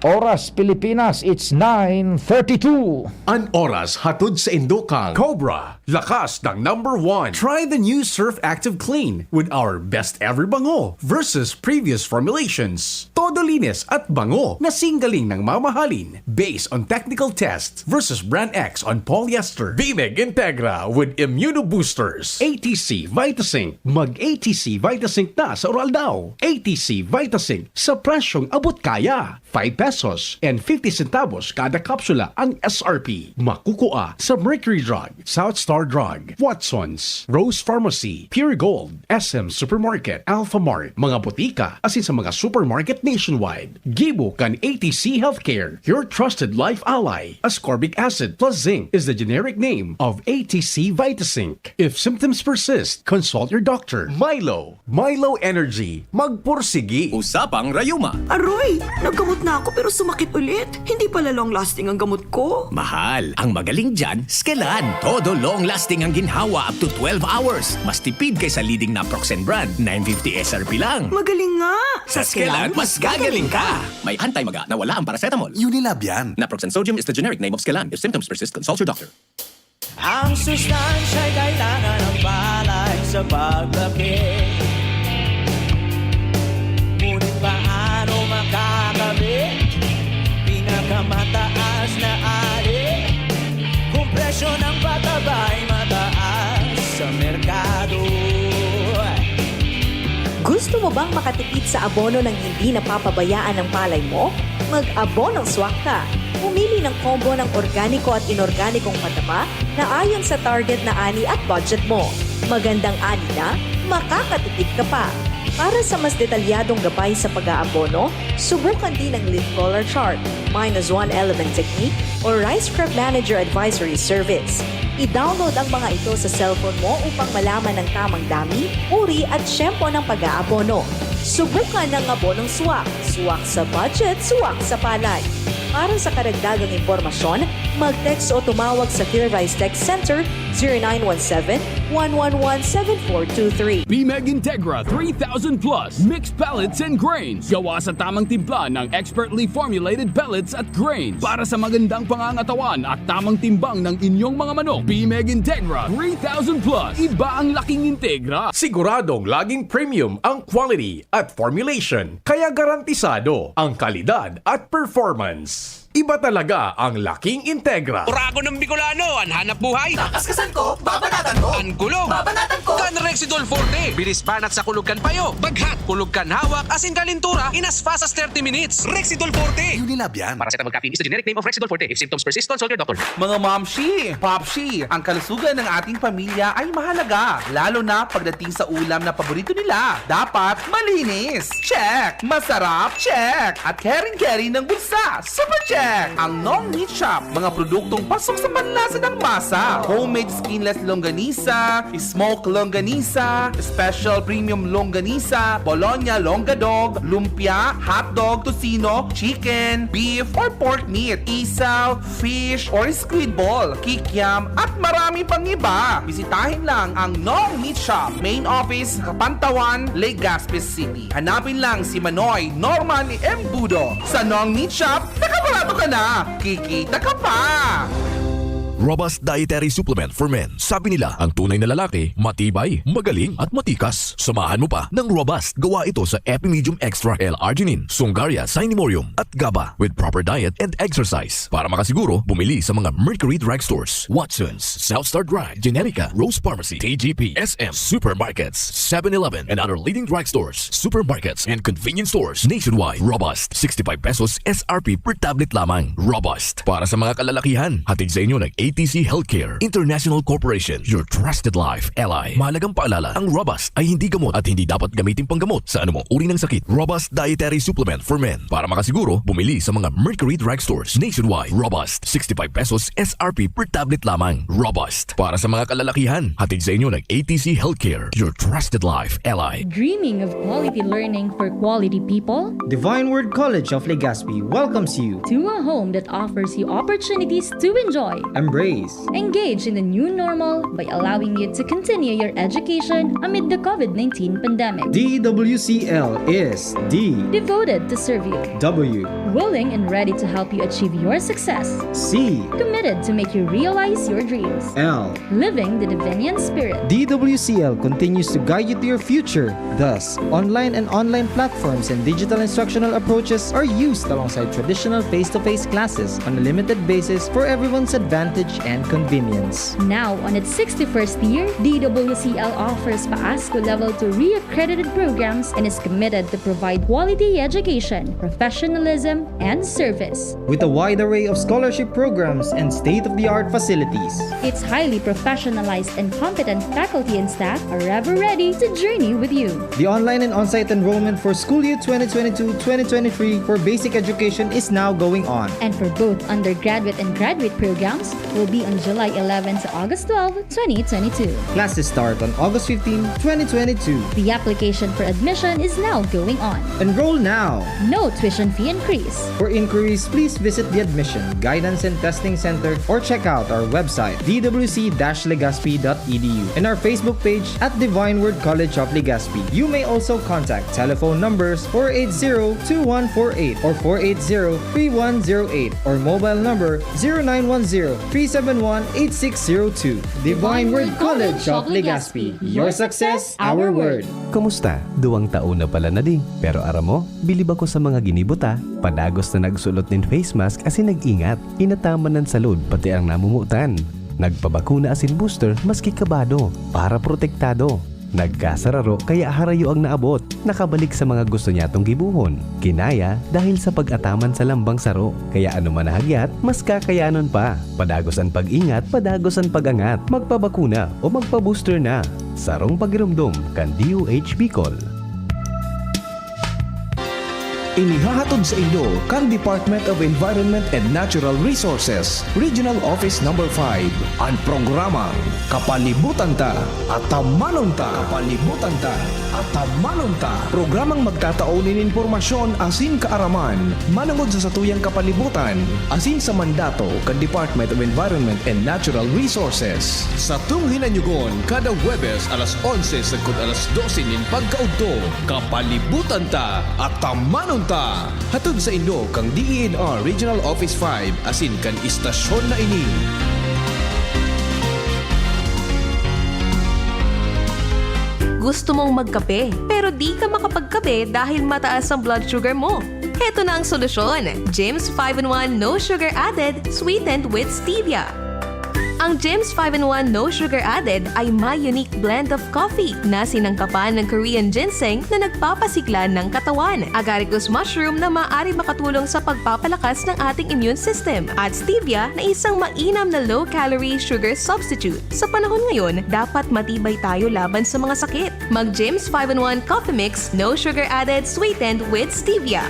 Oras Pilipinas, it's nine thirty-two. An oras hatod sa indo kan Cobra, lakas ng number one. Try the new Surf Active Clean with our best ever bango versus previous formulations. Todo linis at bango na singgaling ng mamahalin based on technical test versus brand X on polyester. Bimig Integra with Immuno Boosters. A T C Vitasync. Mag A T C Vitasync na sa oral daw. A T C Vitasync sa presyong abot kaya. Five pesos and fifty centavos kada kapsula ang S R P. Makukua sa Mercury Drug, South Star Drug, Watson's, Rose Pharmacy, Pure Gold, S M Supermarket, Alpha Mart, mga botika, asin sa mga supermarket nationwide. Gibo kan A T C Healthcare, your trusted life ally. Ascorbic acid plus zinc is the generic name of A T C Vitasync. If symptoms persist, consult your doctor. Milo, Milo Energy, magpursigi. Usapang Rayuma. Aroy! Naggamot na ako pero sumakit ulit. Hindi pala long-lasting ang gamot ko. Mahal, ang magaling dyan, Skelan. Todo long-lasting ang ginhawa up to twelve hours. Mas tipid kaysa leading naproxen brand, nine fifty S R P lang. Magaling nga! Sa Skelan, mas gagaling ka! May anti-maga na wala ang paracetamol. Unilab yan. Naproxen sodium is the generic name of Skelan. If symptoms persist, consult your doctor. Ang sustansya'y kailangan ng palay sa paglaki. Ngunit paano makakabit? Pinakamataas na ali. Kung presyo ng pataba'y mataas sa merkado. Gusto mo bang makatipid sa abono nang hindi napapabayaan ang palay mo? Mag-abonong swak ka. Pumili ng combo ng organiko at inorganikong pataba na ayon sa target na ani at budget mo. Magandang ani na, makakatipid ka pa. Para sa mas detalyadong gabay sa pag-aabono, subukan din ang leaf collar chart, minus one element technique, o Rice Crop Manager Advisory Service. I-download ang mga ito sa cellphone mo upang malaman ang tamang dami, uri at tiyempo ng pag-aabono. Subukan ang abonong swak. Swak sa budget, swak sa palay. Para sa karagdagang impormasyon, mag-text o tumawag sa Clear Rice Tech Center zero nine one seven, one one one, seven four two three. Pimeg Integra three thousand Plus Mixed Pellets and Grains. Gawa sa tamang timpla ng expertly formulated pellets at grains para sa magandang pangangatawan at tamang timbang ng inyong mga manok. Pimeg Integra three thousand Plus. Iba ang laking Integra. Siguradong laging premium ang quality at formulation, kaya garantisado ang kalidad at performance. Iba talaga ang laking Integra. Oragon ng Bicolano, an hanap buhay. Takas kasan ko, babanatan ko. An gulo. Babanatan ko. Kan Rexidol Forte. Bilis banat sa kulog kan payo. Baghat, kulog kan hawak, asin kalintura, in as fast as thirty minutes. Rexidol Forte. Unilab yan. Paracetamol caffeine is the generic name of Rexidol Forte. If symptoms persist, consult your doctor. Mga momshi, popshi, ang kalusugan ng ating pamilya ay mahalaga, lalo na pagdating sa ulam na paborito nila. Dapat malinis. Check! Masarap. Check! At caring-caring ng bulsa. Super check! Ang Nong Meat Shop, mga produktong pasok sa panlasa ng masa. Homemade skinless longganisa, smoke longganisa, special premium longganisa, bologna longga dog, lumpia, hotdog, tocino, chicken, beef, or pork meat, isaw, fish, or squid ball, kikiam, at marami pang iba. Bisitahin lang ang Nong Meat Shop, main office, Kapantawan, Legazpi City. Hanapin lang si Manoy Norman Embudo. Sa Nong Meat Shop, nakabarato ka na! Kikita ka pa! Robust Dietary Supplement for Men. Sabi nila, ang tunay na lalaki, matibay, magaling, at matikas. Samahan mo pa ng Robust. Gawa ito sa Epimedium Extra L-Arginine, Sungaria, Cinemorium, at GABA. With proper diet and exercise. Para makasiguro, bumili sa mga Mercury Drugstores, Watson's, South Star Drug, Generica, Rose Pharmacy, T G P, S M, supermarkets, seven eleven, and other leading drugstores, supermarkets, and convenience stores nationwide. Robust, sixty-five pesos S R P per tablet lamang. Robust. Para sa mga kalalakihan, hatid sa inyo ng A T C Healthcare International Corporation, your trusted life ally. Mahalagang paalala, ang Robust ay hindi gamot at hindi dapat gamitin panggamot sa anumang uri ng sakit. Robust Dietary Supplement for Men. Para makasiguro, bumili sa mga Mercury Drugstores nationwide. Robust, sixty-five pesos S R P per tablet lamang. Robust. Para sa mga kalalakihan, hatid sa inyo ng A T C Healthcare, your trusted life ally. Dreaming of quality learning for quality people? Divine Word College of Legazpi welcomes you To a home that offers you opportunities to enjoy, Embrace engage in the new normal by allowing you to continue your education amid the COVID nineteen pandemic. D W C L is D Devoted to serve you, W willing and ready to help you achieve your success, C committed to make you realize your dreams, L. living the Divinian spirit. D W C L continues to guide you to your future. Thus, online and online platforms and digital instructional approaches are used alongside traditional face-to-face classes on a limited basis for everyone's advantage and convenience. Now, on its sixty-first year, D W C L offers PAASCU Level two re-accredited programs and is committed to provide quality education, professionalism, and service. With a wide array of scholarship programs and state-of-the-art facilities. Its highly professionalized and competent faculty and staff are ever ready to journey with you. The online and on-site enrollment for school year twenty twenty-two twenty twenty-three for basic education is now going on. And for both undergraduate and graduate programs, will be on July eleven to August twelve, twenty twenty-two. Classes start on August fifteen, twenty twenty-two. The application for admission is now going on. Enroll now! No tuition fee increase. For inquiries, please visit the Admission, Guidance and Testing Center or check out our website, d w c dash legazpi dot e d u, and our Facebook page at Divine Word College of Legazpi. You may also contact telephone numbers four eight zero two one four eight or four eight zero three one zero eight or mobile number zero nine one zero three seven one eight six zero two. Divine Word College of Legazpi. Your success, our word. Kumusta? Duwang taon na pala na di. Pero aram mo, bilib ako sa mga ginibo ta. Padagos na nagsulot nin face mask asin nag-ingat. Inataman an salud, pati ang namumutan. Nagpabakuna asin booster maski kabado, para protektado. Nagkasararo kaya harayo ang naabot. Nakabalik sa mga gusto niyatong gibohon. Kinaya dahil sa pag-ataman sa lambang saro. Kaya ano man na hagyat, mas kakayanon pa. Padagos an pag-ingat, padagos an pag-angat. Magpabakuna o magpa-booster na. Sarong pagiromdom kan D O H Bicol. Inihahatod saindo kan Department of Environment and Natural Resources, Regional Office Number five, an programang Kapalibutan Ta, Atamanon Ta. Kapalibutan Ta, Atamanon Ta. Programang magtatao nin impormasyon asin kaaraman manongod sa satuyang kapalibutan asin sa mandato kan Department of Environment and Natural Resources. Satong hinanyugon kada Huwebes alas onse sagkod alas dose nin pagkaudto. Kapalibutan Ta, Atamanon Ta! Hatod saindo kan D E N R Regional Office five asin kan istasyon na ini. Gusto mong magkape, pero di ka makapagkape dahil mataas ang blood sugar mo? Heto na ang solusyon, Jims five-in-one No Sugar Added, Sweetened with Stevia. Ang Jims five-in-one No Sugar Added ay may unique blend of coffee na sinangkapan ng Korean ginseng na nagpapasigla ng katawan, agaricus mushroom na maaari makatulong sa pagpapalakas ng ating immune system, at stevia na isang mainam na low-calorie sugar substitute. Sa panahon ngayon, dapat matibay tayo laban sa mga sakit. Mag Jims five-in-one Coffee Mix, No Sugar Added, Sweetened with Stevia.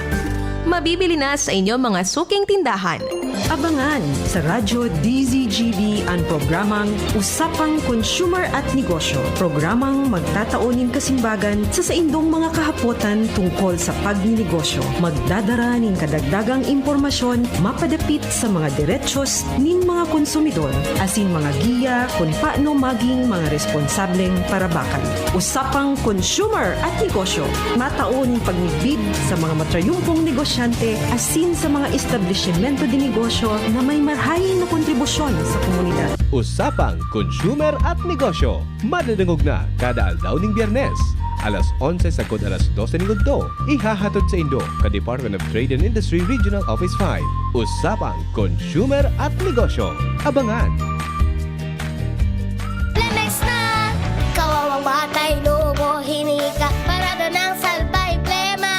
Mabibili na sa inyong mga suking tindahan. Abangan sa Radyo D Z G B an programang Usapang Consumer at Negosyo, programang magtatao nin kasimbagan sa saindong mga kahapotan tungkol sa pagninegosyo. Magdadara nin kadagdagang impormasyon mapadapit sa mga derechos nin mga konsumidor asin mga giya kun paano maging mga responsableng parabakan. Usapang Consumer at Negosyo, matao nin pagmidbid sa mga matrayumpong negosyante asin sa mga establisimento de negosyo na may marahay na kontribusyon sa komunidad. Usapang Consumer at Negosyo, madadangog na kada aldaw ning Biyernes, alas onse sagkod alas dose ning udto. Ihahatod saindo kan Department of Trade and Industry Regional Office five. Usapang Consumer at Negosyo. Abangan! Plemex na! Kawawang batay, lobo, hinika, parado ng salbay, plema.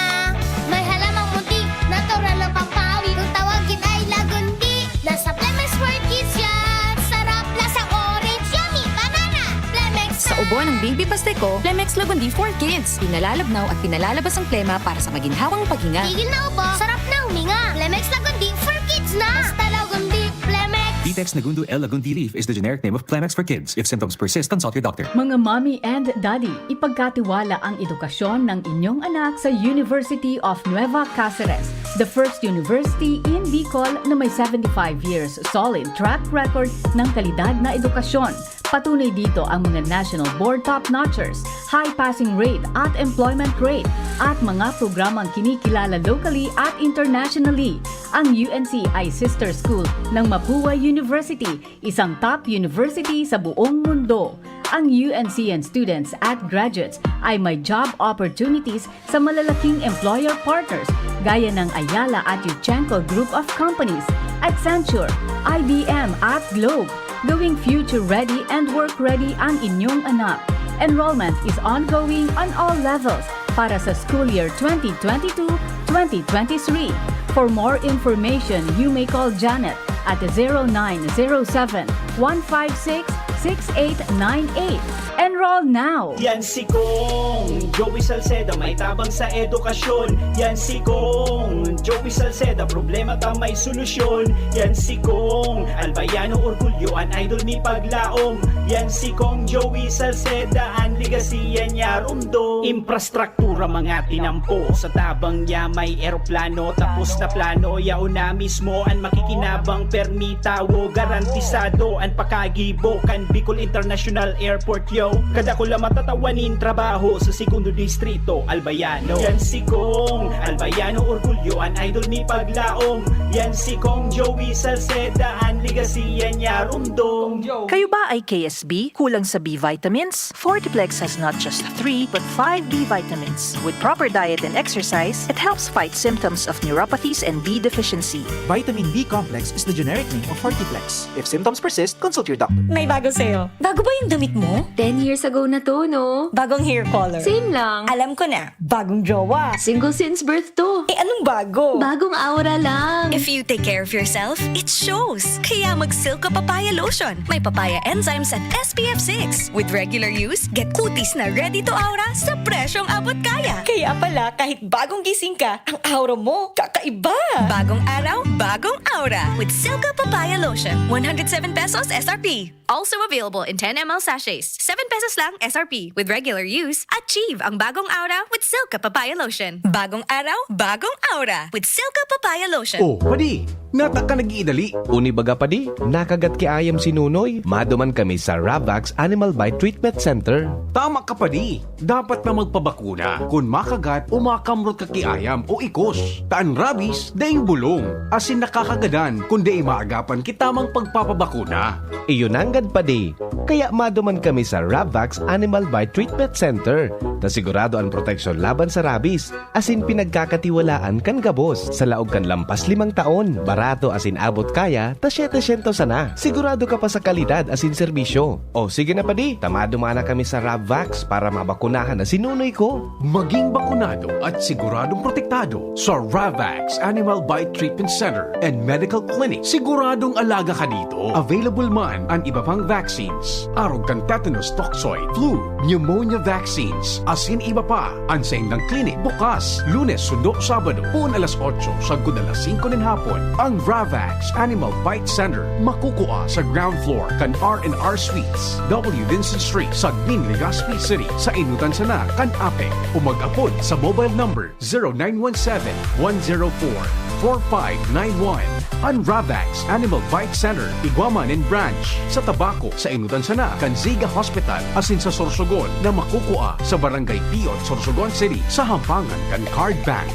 May halamang munti, natural ng pampawi. Kung tawagin ay lagundi, nasa Plemex for Kids yan. Sarap, lasang orange, yummy, banana. Plemex Sa ubo ng Baby Pasteco, Plemex Lagundi for Kids. Pinalalabnaw at pinalalabas ang plema para sa maginhawang paghinga. Tigil na ubo, sarap na huminga. Plemex Lagundi for Kids na. Basta Lagundi, Plemex. Vitex Nagundo L Lagundi leaf is the generic name of Plemex for kids. If symptoms persist, consult your doctor. Mga mommy and daddy, ipagkatiwala ang edukasyon ng inyong anak sa University of Nueva Caceres, the first university in Bicol na may seventy-five years solid track record ng kalidad na edukasyon. Patunay dito ang mga national board top-notchers, high passing rate at employment rate, at mga programang kinikilala locally at internationally. Ang U N C ay sister school ng Mapua University, isang top university sa buong mundo. Ang U N C and students at graduates ay may job opportunities sa malalaking employer partners gaya ng Ayala at Yuchenco Group of Companies, Accenture, I B M at Globe. Gawing future-ready and work-ready ang inyong anak. Enrollment is ongoing on all levels para sa school year twenty twenty-two, twenty twenty-three. For more information, you may call Janet at zero nine zero seven, one five six, six eight nine eight. Enroll now! Yan si Kong Joey Salceda, may tabang sa edukasyon. Yan si Kong Joey Salceda, problema ta may solusyon. Yan si Kong Albayano Orgulyo, an idol mi paglaom. Yan si Kong Joey Salceda, an legacy yan niya rumdom. Infrastruktura mga tinampo, sa tabang niya may eroplano. Tapos na plano, yaon na mismo an makikinabang, permi tawo, garantisado an pakagibo kan Bicol International Airport, yo. Kadakula matatawa nin trabaho sa Segundo Distrito, Albayano. Yan si Kong Albayano Orgulyo, an idol mi paglaom. Yan si Kong Joey Salceda, an legacy yan niya rumdom. Kayo ba ay K S B, kulang sa B vitamins? Fortiplex has not just three, but five B vitamins. With proper diet and exercise, it helps fight symptoms of neuropathies and B deficiency. Vitamin B complex is the generic name of Fortiplex. If symptoms persist, consult your doctor. May bago sa'yo. Bago ba yung damit mo? Ten years ago na to, no? Bagong hair color. Same lang. Alam ko na. Bagong jowa. Single since birth to. Eh, anong bago? Bagong aura lang. If you take care of yourself, it shows. Kaya mag Silka Papaya Lotion. May papaya enzymes at S P F six. With regular use, get kutis na ready to aura sa presyong abot kaya. Kaya pala, kahit bagong gising ka, ang aura mo, kakaiba. Bagong araw, bagong aura. With Silka Papaya Lotion. One hundred seven pesos S R P. Also available in ten M L sachets. Seven pesos lang S R P. With regular use, achieve ang bagong aura with Silka Papaya Lotion. Bagong araw, bagong aura with Silka Papaya Lotion. Oh, padi, nata ka nag-iidali. Uni baga padi, nakagat ki ayam si Nunoy. Maduman kami sa Ravax Animal Bite Treatment Center. Tama ka padi, dapat na magpabakuna kun makagat o makamrot ka ki ayam o ikos. Ta an rabies, daing bulong, asin nakakagadan kun dai maagapan ki tamang pagpapabakuna. Iyo nanggad padi, kaya maduman kami sa Ravax Animal Bite Treatment Center, ta sigurado an proteksyon laban sa rabies, asin pinagkakatiwalaan kan gabos. Sa laog kan lampas limang taon, barato asin abot kaya, ta siyete syentos sana. Sigurado ka pa sa kalidad asin serbisyo. O sige na padi, ta maduman na kami sa Ravax para mabakunahan na si Nunoy ko. Maging bakunado at siguradong protektado sa Ravax Animal Bite Treatment Center and Medical Clinic. Siguradong alaga ka dito. Available man an iba pang vaccines, arog kan tetanus toxoid, flu, pneumonia vaccines, asin iba pa. An saindang clinic bukas Lunes sundo Sabado, poon alas otso sagkod alas singko nin hapon. Ang Ravax Animal Bite Center makukua sa ground floor kan R and R Suites, W Vincent Street, Sagmin, Legazpi City, sa enotan sana kan APEC, o mag-apod sa mobile number zero nine one seven, one zero four, four five nine one. An Ravax Animal Bite Center, igwa man nin branch sa Tabaco, sa enotan sana kan Ziga Hospital, asin sa Sorsogon na makukua sa Barangay Piot, Sorsogon City, sa hampangan kan Card Bank.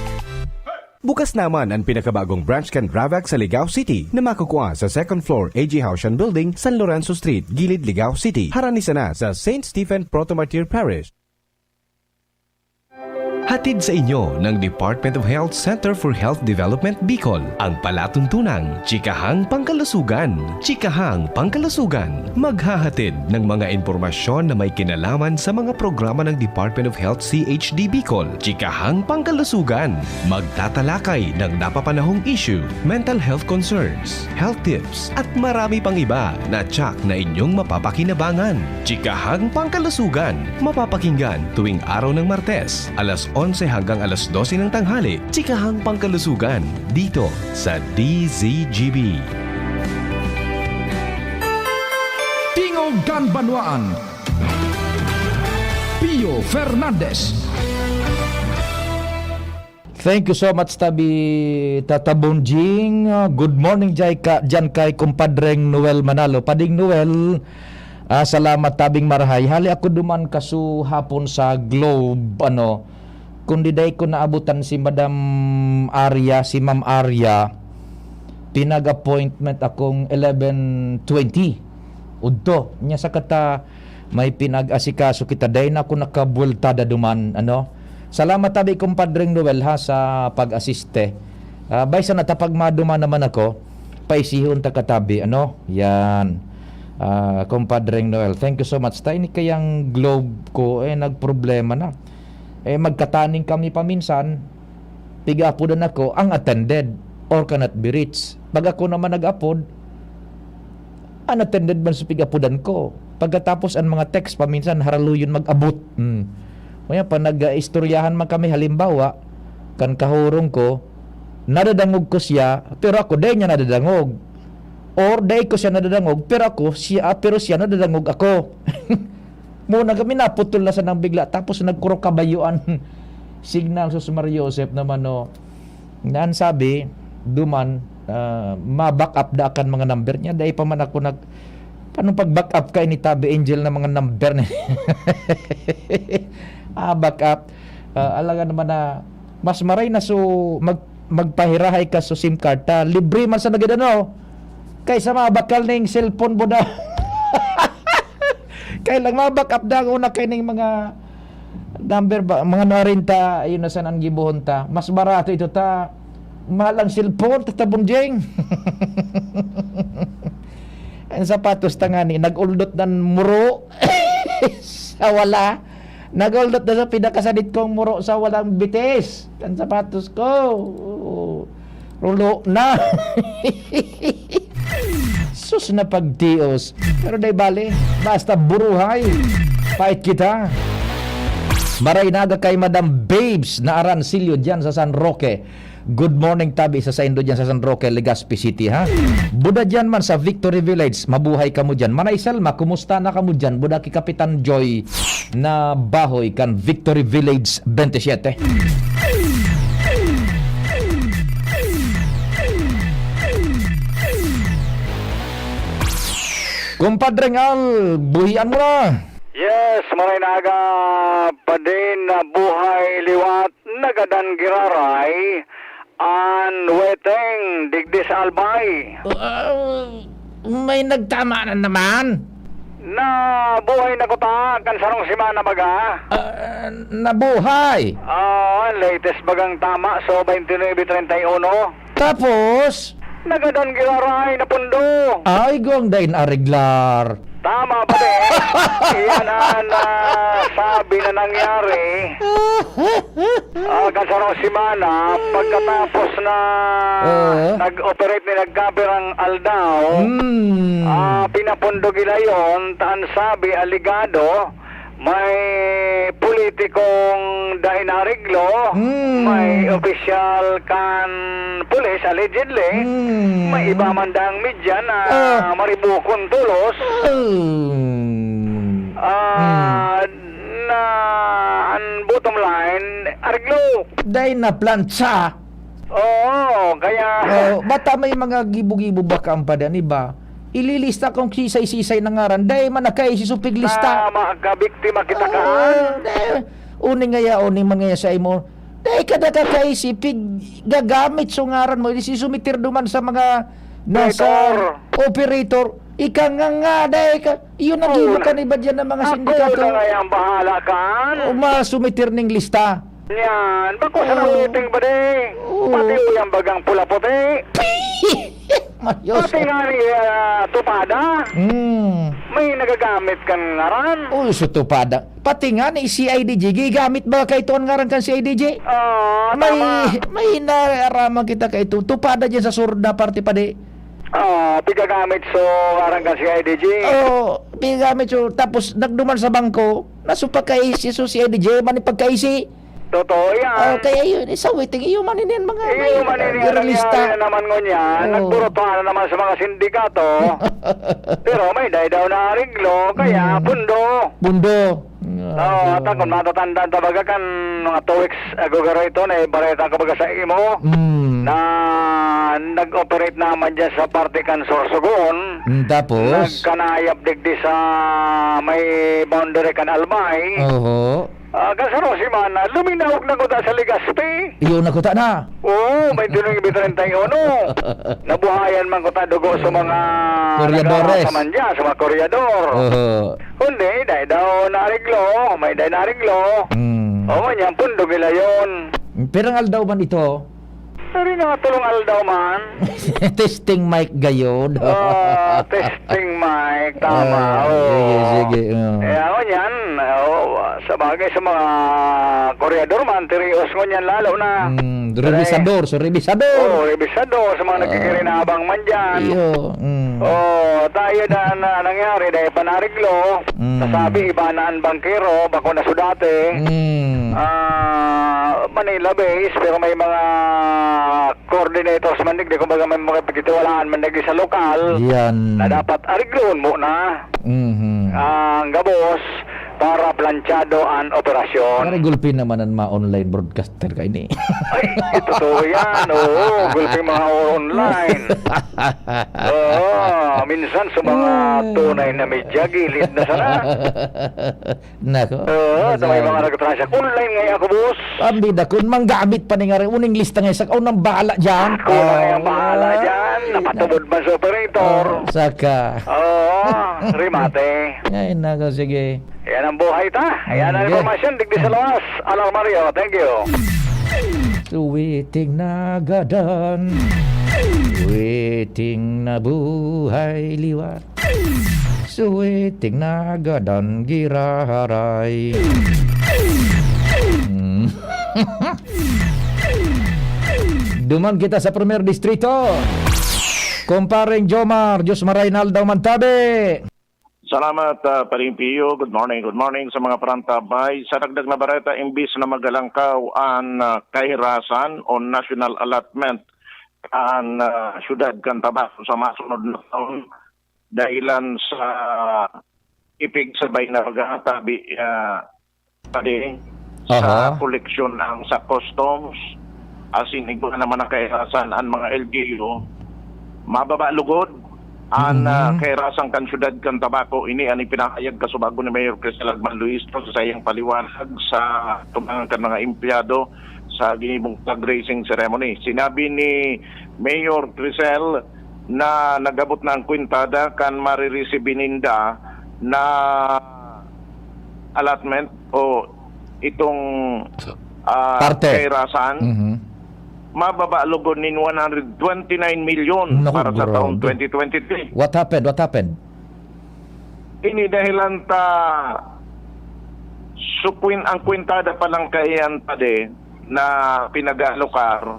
Bukas naman an pinakabagong branch kan Ravax sa Ligao City na makukua sa second floor A G Haushan Building, San Lorenzo Street, Gilid, Ligao City, harani sana sa Saint Stephen Proto-Martyr Parish. Hatid sa inyo ng Department of Health Center for Health Development Bicol ang palatuntunang Chikahang Pangkalusugan. Chikahang Pangkalusugan, maghahatid ng mga impormasyon na may kinalaman sa mga programa ng Department of Health C H D Bicol. Chikahang Pangkalusugan, magtatalakay ng napapanahong issue, mental health concerns, health tips, at marami pang iba na tsak na inyong mapapakinabangan. Chikahang Pangkalusugan, mapapakinggan tuwing araw ng Martes, alas onse hanggang alas dose ng tanghali. Chikahang Pangkalusugan, dito sa D Z G B. Tingog kan Banwaan, Pio Fernandez. Thank you so much, Tabi, Tata Bonjing. Ah, good morning, jay ka, dyan kay Kumpadreng Noel Manalo. Pading Noel, ah, salamat, Tabing Marahay. Hali ako duman kaso hapon sa Globe, ano, kundi dai ko naabutan si Madam Arya, si Ma'am Arya, pinag-appointment akong eleven twenty. Udto, niya sa kata, may pinag-asikaso kita. Dai na ako nakabuweltada duman, ano. Salamat tabi, Kumpadreng Noel, ha, sa pag-asiste. Ah, bay, sana ta pag maduman naman ako, paisihon ta ka tabi, ano? Yan. Ah, Kumpadreng Noel, thank you so much. Ta ini kayang Globe ko, eh, nagproblema na. Eh, magkataning kami paminsan, pigapudan ako, ang attended or cannot be reached. Pag ako naman nag-apod, unattended man sa pigapudan ko. Pagkatapos, ang mga text paminsan, haraluyon mag-abot. Hmm. Kaya pa nag-istoryahan man kami, halimbawa, kan kahurong ko, nadadangog ko siya, pero ako, dai niya nadadangog. Or dai ko siya nadadangog, pero ako, siya, pero siya nadadangog ako. Muna kami naputol na sanang bigla, tapos nagkuro kabayuan. Signal, sus, Maria Joseph naman, no. Naan sabi, duman, ah, ma-back up da kan mga number niya. Dai pa man ako nag-, paano pag-back up ka ini, Tabi Angel, na mga number na? Ah, back up. Ah, alaga naman na, mas maray na so mag-, magpahirahay ka sa SIM card ta. Libre man sa nagad ano. Kaysa mabakal na yung cellphone mo na. Kaya lang, ma-back up daw una kaining mga number ba, mga nuwarenta, ayun na sana ang gibohon ta. Mas barato ito ta. Mahal ang cellphone, Tata Bonjing. Ang sapatos ta ngani, nag-uldot na muro sa wala. Nag-uldot na sa pinakasadit kong muro sa walang bitis. Ang sapatos ko, rulo na. Sus na pagtios. Pero di bale, basta buruhay. Pait kita. Maray na aga kay Madam Babes na Arancillo dyan sa San Roque. Good morning, tabi sa saindo dyan sa San Roque, Legazpi City, ha? Buda dyan man sa Victory Village, mabuhay kamo dyan. Manay Selma, kumusta na kamo dyan? Buda ki Kapitan Joy na bahoy kan Victory Village twenty-seven. Kumpadre Ngal, buhian mo na. Yes, maray na aga pa din na buhay liwat, nagadan giraray, an weteng digdi sa Albay. Ah, may nagtama na naman. Na buhay na kuta kan sarong semana baga. Ah, nabuhay. Ah, latest bagang tama, so, twenty-nine treinta y uno. Tapos? Nagadan giraray na pundo. Ay, gong dain areglar. Tama pa din. Iyan ang, ah, sabi na nangyari. Ah, kan sarong semana, pagkatapos na Oo. nag-operate ni nagkapirang aldaw, Mm. ah, pinapundog ila yon, ta an sabi, alegado, may politikong dai nareglo, Mm. may opisyal kan pulis, allegedly, Mm. may iba man daang media na Ah. maribukon tolos. Mm. Ah, Mm. na an bottom line, areglo. Dai na plantsa. Oo, kaya Oh, bata may mga gibo-gibo ba kan padan iba? Ililista kung sisay-sisay na ngaran. Dai man nakaisi supig lista. Na makabiktima kita Oo, kaan. dai. Uni ngaya, uni man ngaya sa imo. Dai ka nakakaisi, pig gagamit so ngaran mo. Di si sumitir duman sa mga nasa Operator. operator. Ika nga nga, dai ka. Iyon ang Oo. gibo kan iba dyan ng mga Ako sindikato. na ngayang bahala kaan. O, masumitir ning lista. Yan, bako sa Oo. nawiting ba di? Oo. Pati uyang bagang pula-puti. Mayos. Pati nga ni, ah, tupada. Mm. May nagagamit kan ngaran. Uy, so tupada. Pati nga ni C I D G, gigamit ba kaito an ngaran kan C I D G? Ah, May, tama. may naaraman kita kaito. Tupada dyan sa sur na parte pa di. Ah, pigagamit so ngaran kan C I D G. Oo, pigagamit so, tapos nagduman sa bangko, nasupak kaisi so C I D G, man pagkaisi. Totoo yan. Oh, kaya yun, eh, sa waiting, iyo man ini ang mga Iyo may, man ini uh, ang release nangyari ta. na naman ngunyan. Oo. Nagburutuhan na naman sa mga sindikato. Pero may dai daw na ariglo, kaya Mm. pundo. Pundo. Oo, Ah, ata kung matatandaan ta baga kan mga two weeks ago garo ito, na ibareta ko baga sa imo, Mm. na nag-operate naman dyan sa parte kan Sorsogon. Mm, tapos? Nagkanayap digdi sa may boundary kan Albay. Oho. Ah, kasarong semana, luminaog na kuta sa Legazpi. Iyo na kuta na. Oo, may dunong ibi treinta y uno. Nabuhayan man kuta dugo sa mga Koryadores. nagkakasama niya, sa mga koryador. Oho. Kundi, dai daw naariglo, may dai naariglo. Hmm. Oo, nyan, pundog ila yun. Pirang aldaw man ito? Pero nga, tulong aldaw man. Testing mic gayod. Ah, testing mic, tama. Ah, Oo. sige, sige, oo. Eh, ako niyan, oo, sa bagay, sa mga koryador man, tirios ngunyan lalo na. Mm, revisador, so revisador. Oo, revisador, sa mga Ah. nagkikirinabang man dyan. Iyo, mm. Oo, tayo na, na nangyari, dahil panariglo, Mm. nasabi, iba na ang bangkero, bako na sudate. Mm. Ah, Manila base, pero may mga coordinators man digdi, kumbaga may mga pagtitiwalaan man digdi sa lokal Yan. na dapat ariglohon mo na Mhm. ang gabos. para planchado an operasyon. Pare, gulpi naman ang mga online broadcaster kaini. Ay, totoo yan. Oo, gulpi mga online. Oo, minsan sa mga tunay na media, gilid na sana. Nako. Oo, sa may mga nagtransyak. Online nga ako, boss. Ang bida kun manggamit pa ni nga rin, uning lista nga isak, oh, nang bahala dyan. Ako na nga ang bahala dyan. Napatubod man sa operator. Oh, saka. Oo, rimate. Ay, nako, sige. Yan ang buhay ta. Yan ang impormasyon, digdi sa luwas. Alar Mario, thank you. Suwiting nagadan. Suwiting na buhay liwat. Suwiting nagadan giraray. Hmm. Duman kita sa Primer Distrito. Kumpareng Jomar, Diyos maray na aldaw man tabi. Salamat, ah, Paring Pio. Good morning, good morning sa mga parantabay. Sa dagdag na bareta, imbis na magalangkaw an, ah, kahirasan o national allotment an, ah, siyudad kan Tabaco sa masunod na taon, dahilan sa ipigsabay na pagkakatabi, ah, padi sa Aha. koleksyon ang sa customs, asin igwa naman ang kairasan an mga L G U. Mababa lugod an, ah, Mhm. kairasan kan siyudad kan Tabaco. Ini an ipinahayag kasubago ni Mayor Crisel Agman Luistro sa saiyang paliwanag sa tubangan kan mga empleyado sa ginibong flag raising ceremony. Sinabi ni Mayor Crisel na nag-abot na ang kwentada kan marireceive ninda na allotment o itong, ah, Parte. kairasan, Mhm. mababa lugod nin one hundred twenty-nine million Naku, para sa taon grabe. twenty twenty-three. What happened? What happened? Ini dahilan ta sukwin-, ang kwentada pa lang kaiyan ta de na pinag-aalokar,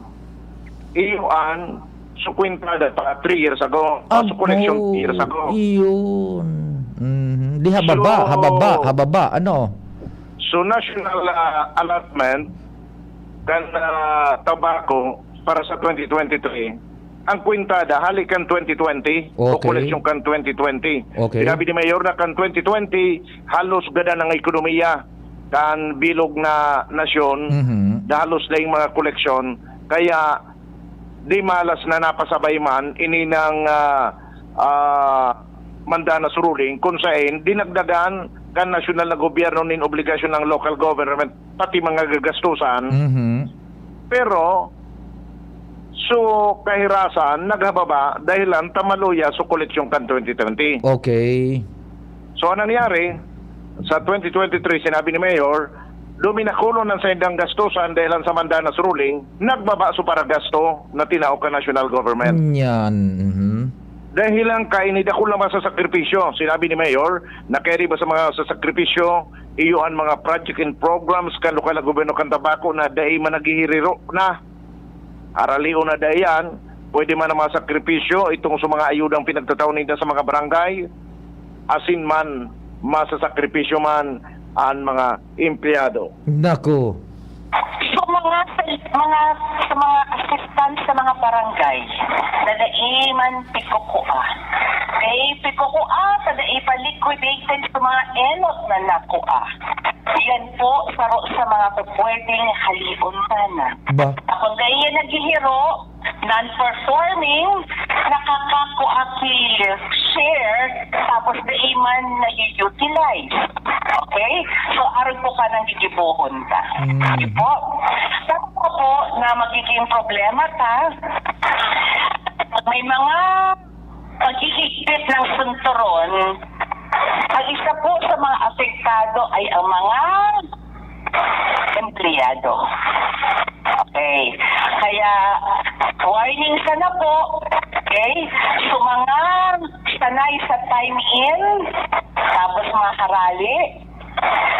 iyo an sukwintada pa three years ago. Ah, so collection Oh, three years ago. iyon. Mhm. Di hababa, So, hababa, hababa. Ano? So, national, ah, allotment kan, ah, Tabaco para sa twenty twenty-three, ang kwintada hali kan twenty twenty o Okay. koleksyon kan twenty twenty. Okay. Sinabi ni Mayor na kan twenty twenty, halos gadan ang ekonomiya kan bilog na nasyon, Mhm. na halos daing mga koleksyon. Kaya, di malas na napasabay man, ini nang, ah, ah, Mandanas ruling, kung sain, dinagdagan kan nasyonal na gobyerno nin obligasyon ng local government, pati mga gagastusan. Mhm. Pero, so, kahirasan, naghababa, dahilan ta maluya so koleksyon kan twenty twenty. Okay. So, ang nangyari, sa twenty twenty-three, sinabi ni Mayor, duminakulon ang saindang gastusan dahilan sa Mandanas ruling, nagbaba so paragasto na tinao kan national government. Yan, mhm. Dahilan kaini dakul na masasakripisyo. Sinabi ni Mayor, na kairiba sa mga sasakripisyo, iyo an mga project and programs kan lokal na gobyerno kan Tabaco na dai man naghihiriro na. Aralion na dai yan, pwede man ang mga sakripisyo, itong sa mga ayudang pinagtatao ninda sa mga barangay, asin man, masasakripisyo man an mga empleyado. Naku. Sa mga, sa mga, sa mga assistance sa mga barangay na dai man pikukua. Kay pikukua sa dai pa liquidated sa mga enot na nakua. Yan po, saro sa mga pwedeng halion sana. Ba? Kung dai yan naghihiro, non-performing, nakakakua ki share, tapos dai man na-utilize. Okay? So, aron po kanang gigibohon ta. Mm. Di po? Tapos po na magiging problema ta, may mga paghihigpit ng sunturon, ang isa po sa mga apektado ay ang mga empleyado. Okay. Kaya, warning sana po. Okay? So, mga sanay sa time in, tapos mga harali,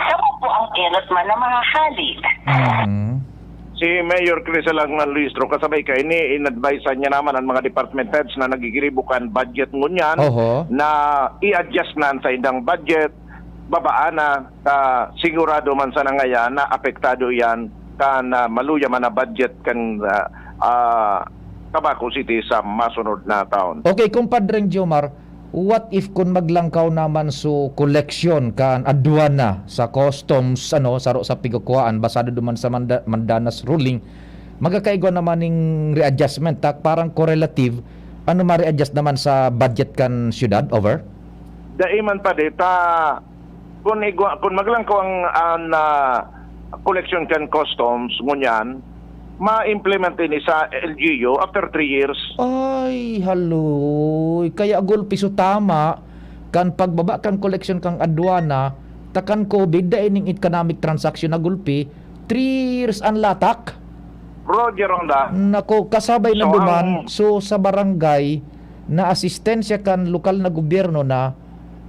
kamo po ang enot man na mahahali. Mhm. Si Mayor Crisel Agman Luistro, kasabay kaini, in-advise niya naman ang mga department heads na nagigiribo kan budget ngunyan Oho. na i-adjust na ang saindang budget, babaan na, ah, sigurado man sana ngaya na apektado iyan kan, ah, maluya man na budget kan, ah, ah, Tabaco City sa masunod na taon. Okay, Kumpadreng Jomar, What if kun maglangkaw naman so koleksyon kan adwana sa customs, ano, saro sa pigkukuhaan, basado duman sa Manda-, Mandanas ruling, magkakaigwa naman ning readjustment, tak parang correlative, ano, ma-readjust naman sa budget kan siyudad, over? Dai man pa dita, kun igwa, kun maglangkaw ang, an, ah, koleksyon kan customs, ngunyan, ma-implement ini sa L G U after three years. Ay, haloy. Kaya gulpi so tama, kan pagbaba kan koleksyon kan adwana, ta kan COVID, dai ning economic transaction na gulpi, three years an latak. Roger Honda. Nako, kasabay na So, duman, ang so sa barangay, na asistensya kan lokal na gobyerno na,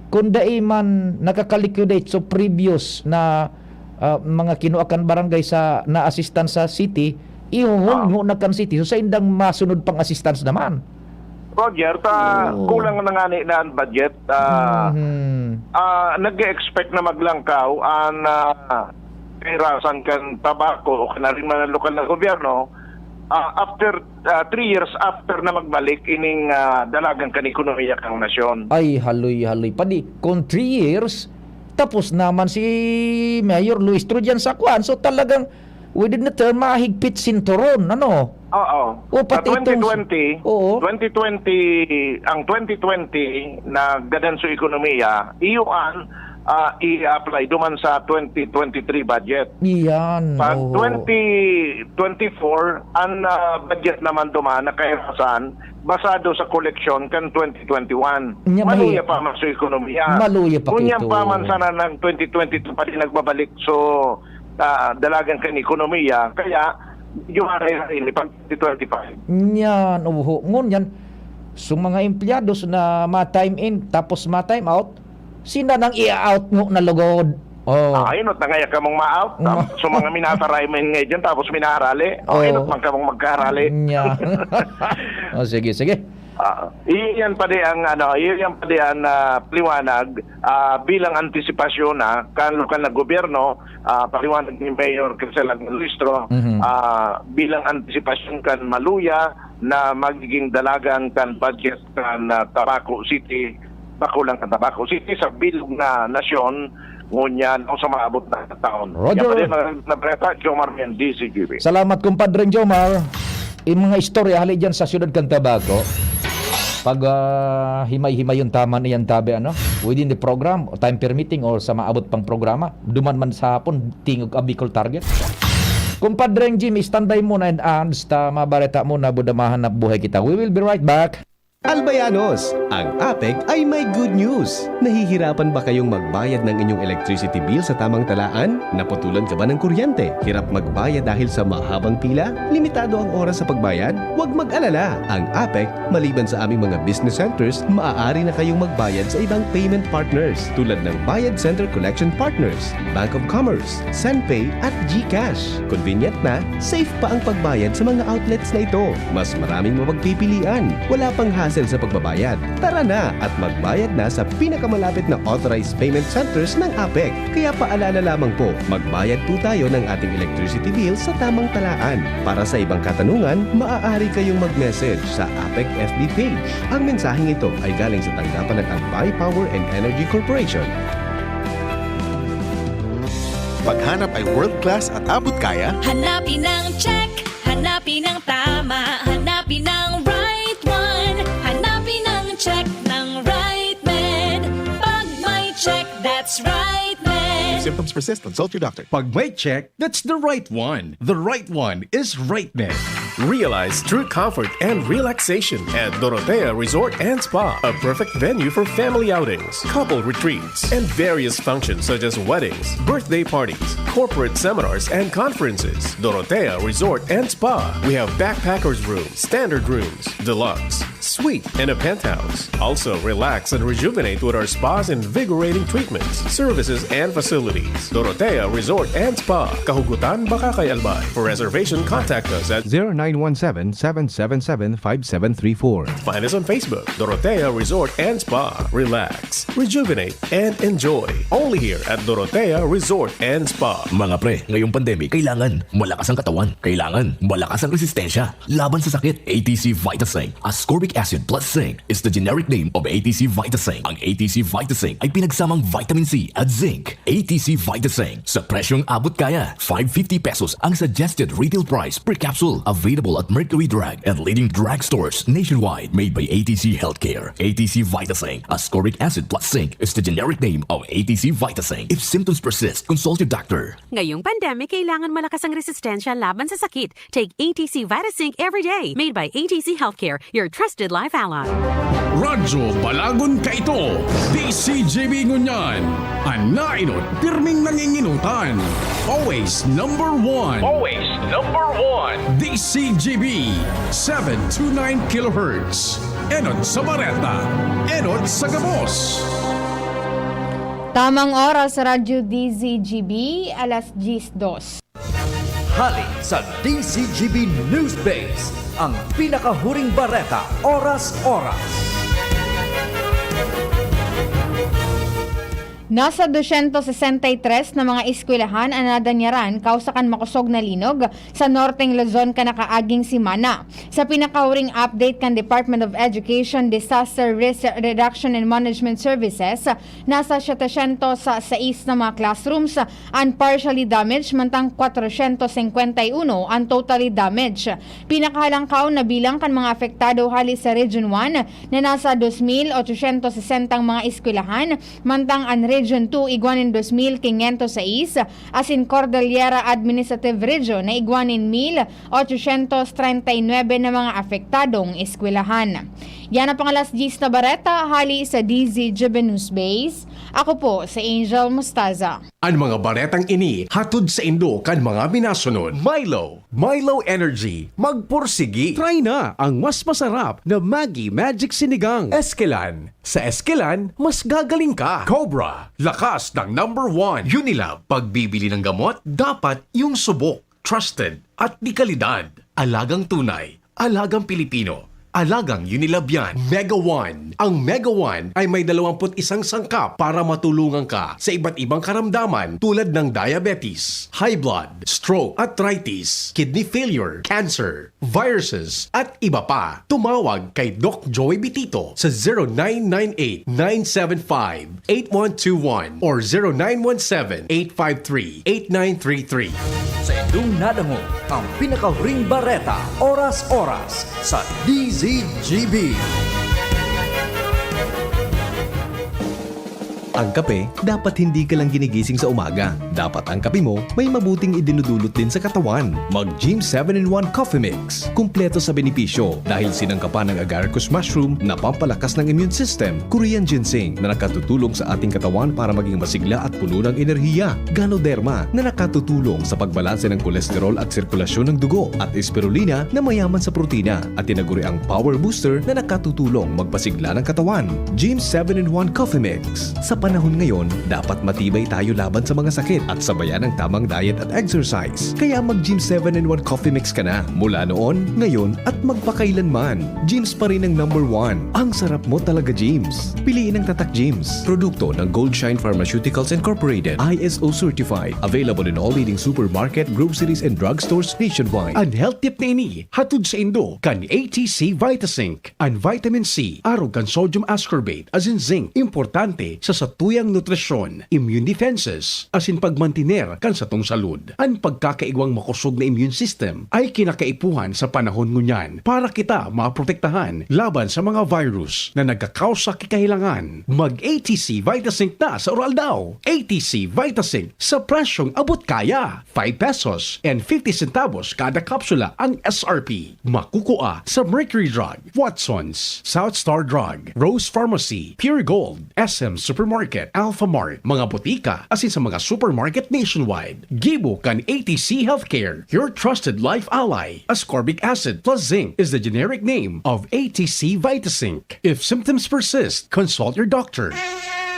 kung dai man nakaka-liquidate so previous na, ah, mga kinua kan barangay sa na-assistance sa city, iho-hold Ah. ho na kan city. So, saindang masunod pang assistance naman. Roger, ta Oo. kulang na ngani na ang budget. Ah, Mhm. ah, nag-e-expect na maglangkaw ang, ah, kahirasan kan tabako o kan arin man ang lokal na gobyerno. Ah, after, ah, three years after na magbalik ining, ah, dalagan kan ekonomiya kan nasyon. Ay, haloy, haloy. Padi, kung three years, tapos naman si Mayor Luis Tro dyan sa kwan. So, talagang within the term, mahigpit sinturon, ano? Oo. O, Sa pati itong twenty twenty, Oo. twenty twenty, ang twenty twenty na gadan sa ekonomiya, iyo an, ah, i-apply duman sa twenty twenty-three budget. Iyan, Pag oo. twenty twenty-four, ang, ah, budget naman duman na kahirasan, basado sa koleksyon kan twenty twenty-one. Nya, Maluya mahi-, pa man sa ekonomiya. maluya pa Ngunyan kito. pa man sana ng twenty twenty-two pa din nagbabalik. So, ah, dalagan kan ekonomiya. Kaya, medyo haray-haray ni pag twenty twenty-five. Nyan, oho. Ngunyan, so mga empleyados na ma-time in, tapos ma-time out, sina nang i-out mo na lugod. Oh. Ah, inot na ngaya kamong ma-out. Ma- Tapos so mga minataray mo yun ngayon dyan, tapos minarali. Oh, Oh. inot man kamong magkarali. Nya. Oh, sige, sige. Ah, iyan pa di ang, ano, iyan pa di ang, ah, paliwanag, ah, bilang antisipasyon na kan lokal na gobyerno, ah, paliwanag ni Mayor Criselang Luistro, Mhm. ah, bilang antisipasyon kan maluya na magiging dalagan kan budget kan, ah, Tabaco City, bako lang kan Tabaco City, sa bilog na nasyon, ngunyan o sa maabot na taon. Roger. Yan pa din ang nabalita, Jomar Mendes, C G B. Salamat, kumpadreng Jomar. Yung mga istorya hali dyan sa siyudad kan Tabaco, pag, ah, himay-himayon tama na yan, tabi, ano, within the program, time permitting, or sa maabot pang programa, duman man sa hapon, tingog a Bicol Target. Kumpadreng Jimmy, standby muna and ads ta mabareta muna, budamahan na buhay kita. We will be right back. Albayanos, ang APEC ay may good news! Nahihirapan ba kayong magbayad ng inyong electricity bill sa tamang talaan? Naputulan ka ba ng kuryente? Hirap magbayad dahil sa mahabang pila? Limitado ang oras sa pagbayad? Huwag mag-alala! Ang APEC, maliban sa aming mga business centers, maaari na kayong magbayad sa ibang payment partners tulad ng Bayad Center Collection Partners, Bank of Commerce, Senpay at GCash. Convenient na, safe pa ang pagbayad sa mga outlets na ito. Mas maraming mapagpipilian. Wala pang hassle sa pagbabayad. Tara na at magbayad na sa pinakamalapit na authorized payment centers ng APEC. Kaya paalala lamang po, magbayad po tayo ng ating electricity bill sa tamang talaan. Para sa ibang katanungan, maaari kayong mag-message sa APEC F B page. Ang mensaheng ito ay galing sa tanggapan ng Albay Power and Energy Corporation. Paghanap ay world class at abot kaya? Hanapin ang check, hanapin ang tama, hanapin ang right one, hanapin ang check ng right med. Pag may check, that's right med. If symptoms persist, consult your doctor. Pag may check, that's the right one. The right one is right med. Realize true comfort and relaxation at Dorotea Resort and Spa, a perfect venue for family outings, couple retreats, and various functions such as weddings, birthday parties, corporate seminars, and conferences. Dorotea Resort and Spa. We have backpackers room, standard rooms, deluxe, suite, and a penthouse. Also, relax and rejuvenate with our spa's invigorating treatments, services, and facilities. Dorotea Resort and Spa, Kahugutan, Bacacay, Albay. For reservation, contact us at zero nine one seven, seven seven seven, five seven three four. Find us on Facebook, Dorotea Resort and Spa. Relax, rejuvenate, and enjoy. Only here at Dorotea Resort and Spa. Mga pre, ngayong pandemic, kailangan malakas ang katawan. Kailangan malakas ang resistensya laban sa sakit. A T C Vitasync, ascorbic Acid plus zinc is the generic name of A T C Vitasync. Ang A T C Vitasync ay pinagsamang vitamin C at zinc. A T C Vitasync, sa presyong abot kaya. Five fifty pesos ang suggested retail price per capsule. Available at Mercury Drug and leading drugstores nationwide. Made by A T C Healthcare. A T C Vitasync, ascorbic acid plus zinc, is the generic name of A T C Vitasync. If symptoms persist, consult your doctor. Ngayong pandemic, kailangan malakas ang resistensya laban sa sakit. Take A T C Vitasync every day. Made by A T C Healthcare, your trusted life ally. Radyo Balagon kaito, D C G B ngunyan. An nainot, pirming nanginginutan. Always number one. Always number one. D C G B, seven two nine kilohertz. Enot sa bareta, enot sa gabos. Tamang oras sa Radyo D Z G B, alas diyes dos. Hali sa D Z G B News Base, ang pinakahuring bareta, oras-oras. Nasa dosyentos sesenta y tres na mga eskwelahan an nadanyaran kausa kan makosog na linog sa Norteng Luzon kan nakaaging semana. Sa pinakahuring update kan Department of Education Disaster Risk Reduction and Management Services, nasa setecientos sais na mga classrooms an partially damaged, mantang kwatrosyentos singkwenta y uno an totally damaged. Pinakahalangkaw na bilang kan mga apektado hali sa Region one na nasa dos mil ochosyentos sesenta ang mga eskwelahan, mantang an Region two igwa nin dos mil quinientos sais, asin Cordillera Administrative Region na igwa nin mil ochosyentos treinta y nuebe na mga apektadong eskwelahan. Yan ang pang-alas diyes na bareta hali sa D Z G B News Base. Ako po si Angel Mostaza. An mga baretang ini hatod saindo kan mga minasunod: Milo, Milo Energy, magpursigi. Try na ang mas masarap na Maggi Magic Sinigang. Eskelan, sa Eskelan, mas gagaling ka. Cobra, lakas ng number one. Unilab, pagbibili ng gamot, dapat yung subok, trusted, at de kalidad. Alagang tunay, alagang Pilipino, alagang Unilab yan. Mega One. Ang Mega One ay may dalawampu't isang sangkap para matulungan ka sa iba't ibang karamdaman, tulad ng diabetes, high blood, stroke, arthritis, kidney failure, cancer, viruses, at iba pa. Tumawag kay Doc Joey Bitito sa zero nine nine eight, nine seven five, eight one two one or zero nine one seven, eight five three, eight nine three three. Sa indong nadangog, ang pinakahuring bareta, oras-oras, sa D Z G B. Ang kape, dapat hindi ka lang ginigising sa umaga. Dapat ang kape mo may mabuting idinudulot din sa katawan. Mag Gym seven in one Coffee Mix. Kumpleto sa benepisyo dahil sinangkapan ng agaricus mushroom na pampalakas ng immune system, Korean ginseng na nakatutulong sa ating katawan para maging masigla at puno ng enerhiya, Ganoderma na nakatutulong sa pagbalanse ng kolesterol at sirkulasyon ng dugo, at Spirulina na mayaman sa protina at tinaguriang power booster na nakatutulong magpasigla ng katawan. Gym seven in one Coffee Mix. Sa panahon ngayon, dapat matibay tayo laban sa mga sakit at sabayan ang tamang diet at exercise. Kaya mag Gym seven in one Coffee Mix ka na, mula noon, ngayon, at magpakailanman. Gym's pa rin ang number one. Ang sarap mo talaga, Gym's. Piliin ang Tatak Gym's. Produkto ng Goldshine Pharmaceuticals Incorporated, I S O certified. Available in all leading supermarket, groceries, and drugstores nationwide. An health tip na ini, hatod saindo kan A T C Vitasync. An vitamin C, arog kan sodium ascorbate, asin zinc, importante sa satuyang nutrisyon, immune defenses, asin pagmantiner kan satong salud. An pagkakaigwang makosog na immune system ay kinakaipuhan sa panahon ngunyan para kita maprotektahan laban sa mga virus na nagkakausa ki kahelangan. Mag A T C Vitasync na sa uraldaw. A T C Vitasync sa presyong abot kaya. Five pesos and fifty centavos kada kapsula ang S R P. Makukua sa Mercury Drug, Watsons, South Star Drug, Rose Pharmacy, Pure Gold, S M Supermarket, Alfamart, mga botika, asin sa mga supermarket nationwide. Gibo kan A T C Healthcare, your trusted life ally. Ascorbic acid plus zinc is the generic name of A T C Vitasync. If symptoms persist, consult your doctor.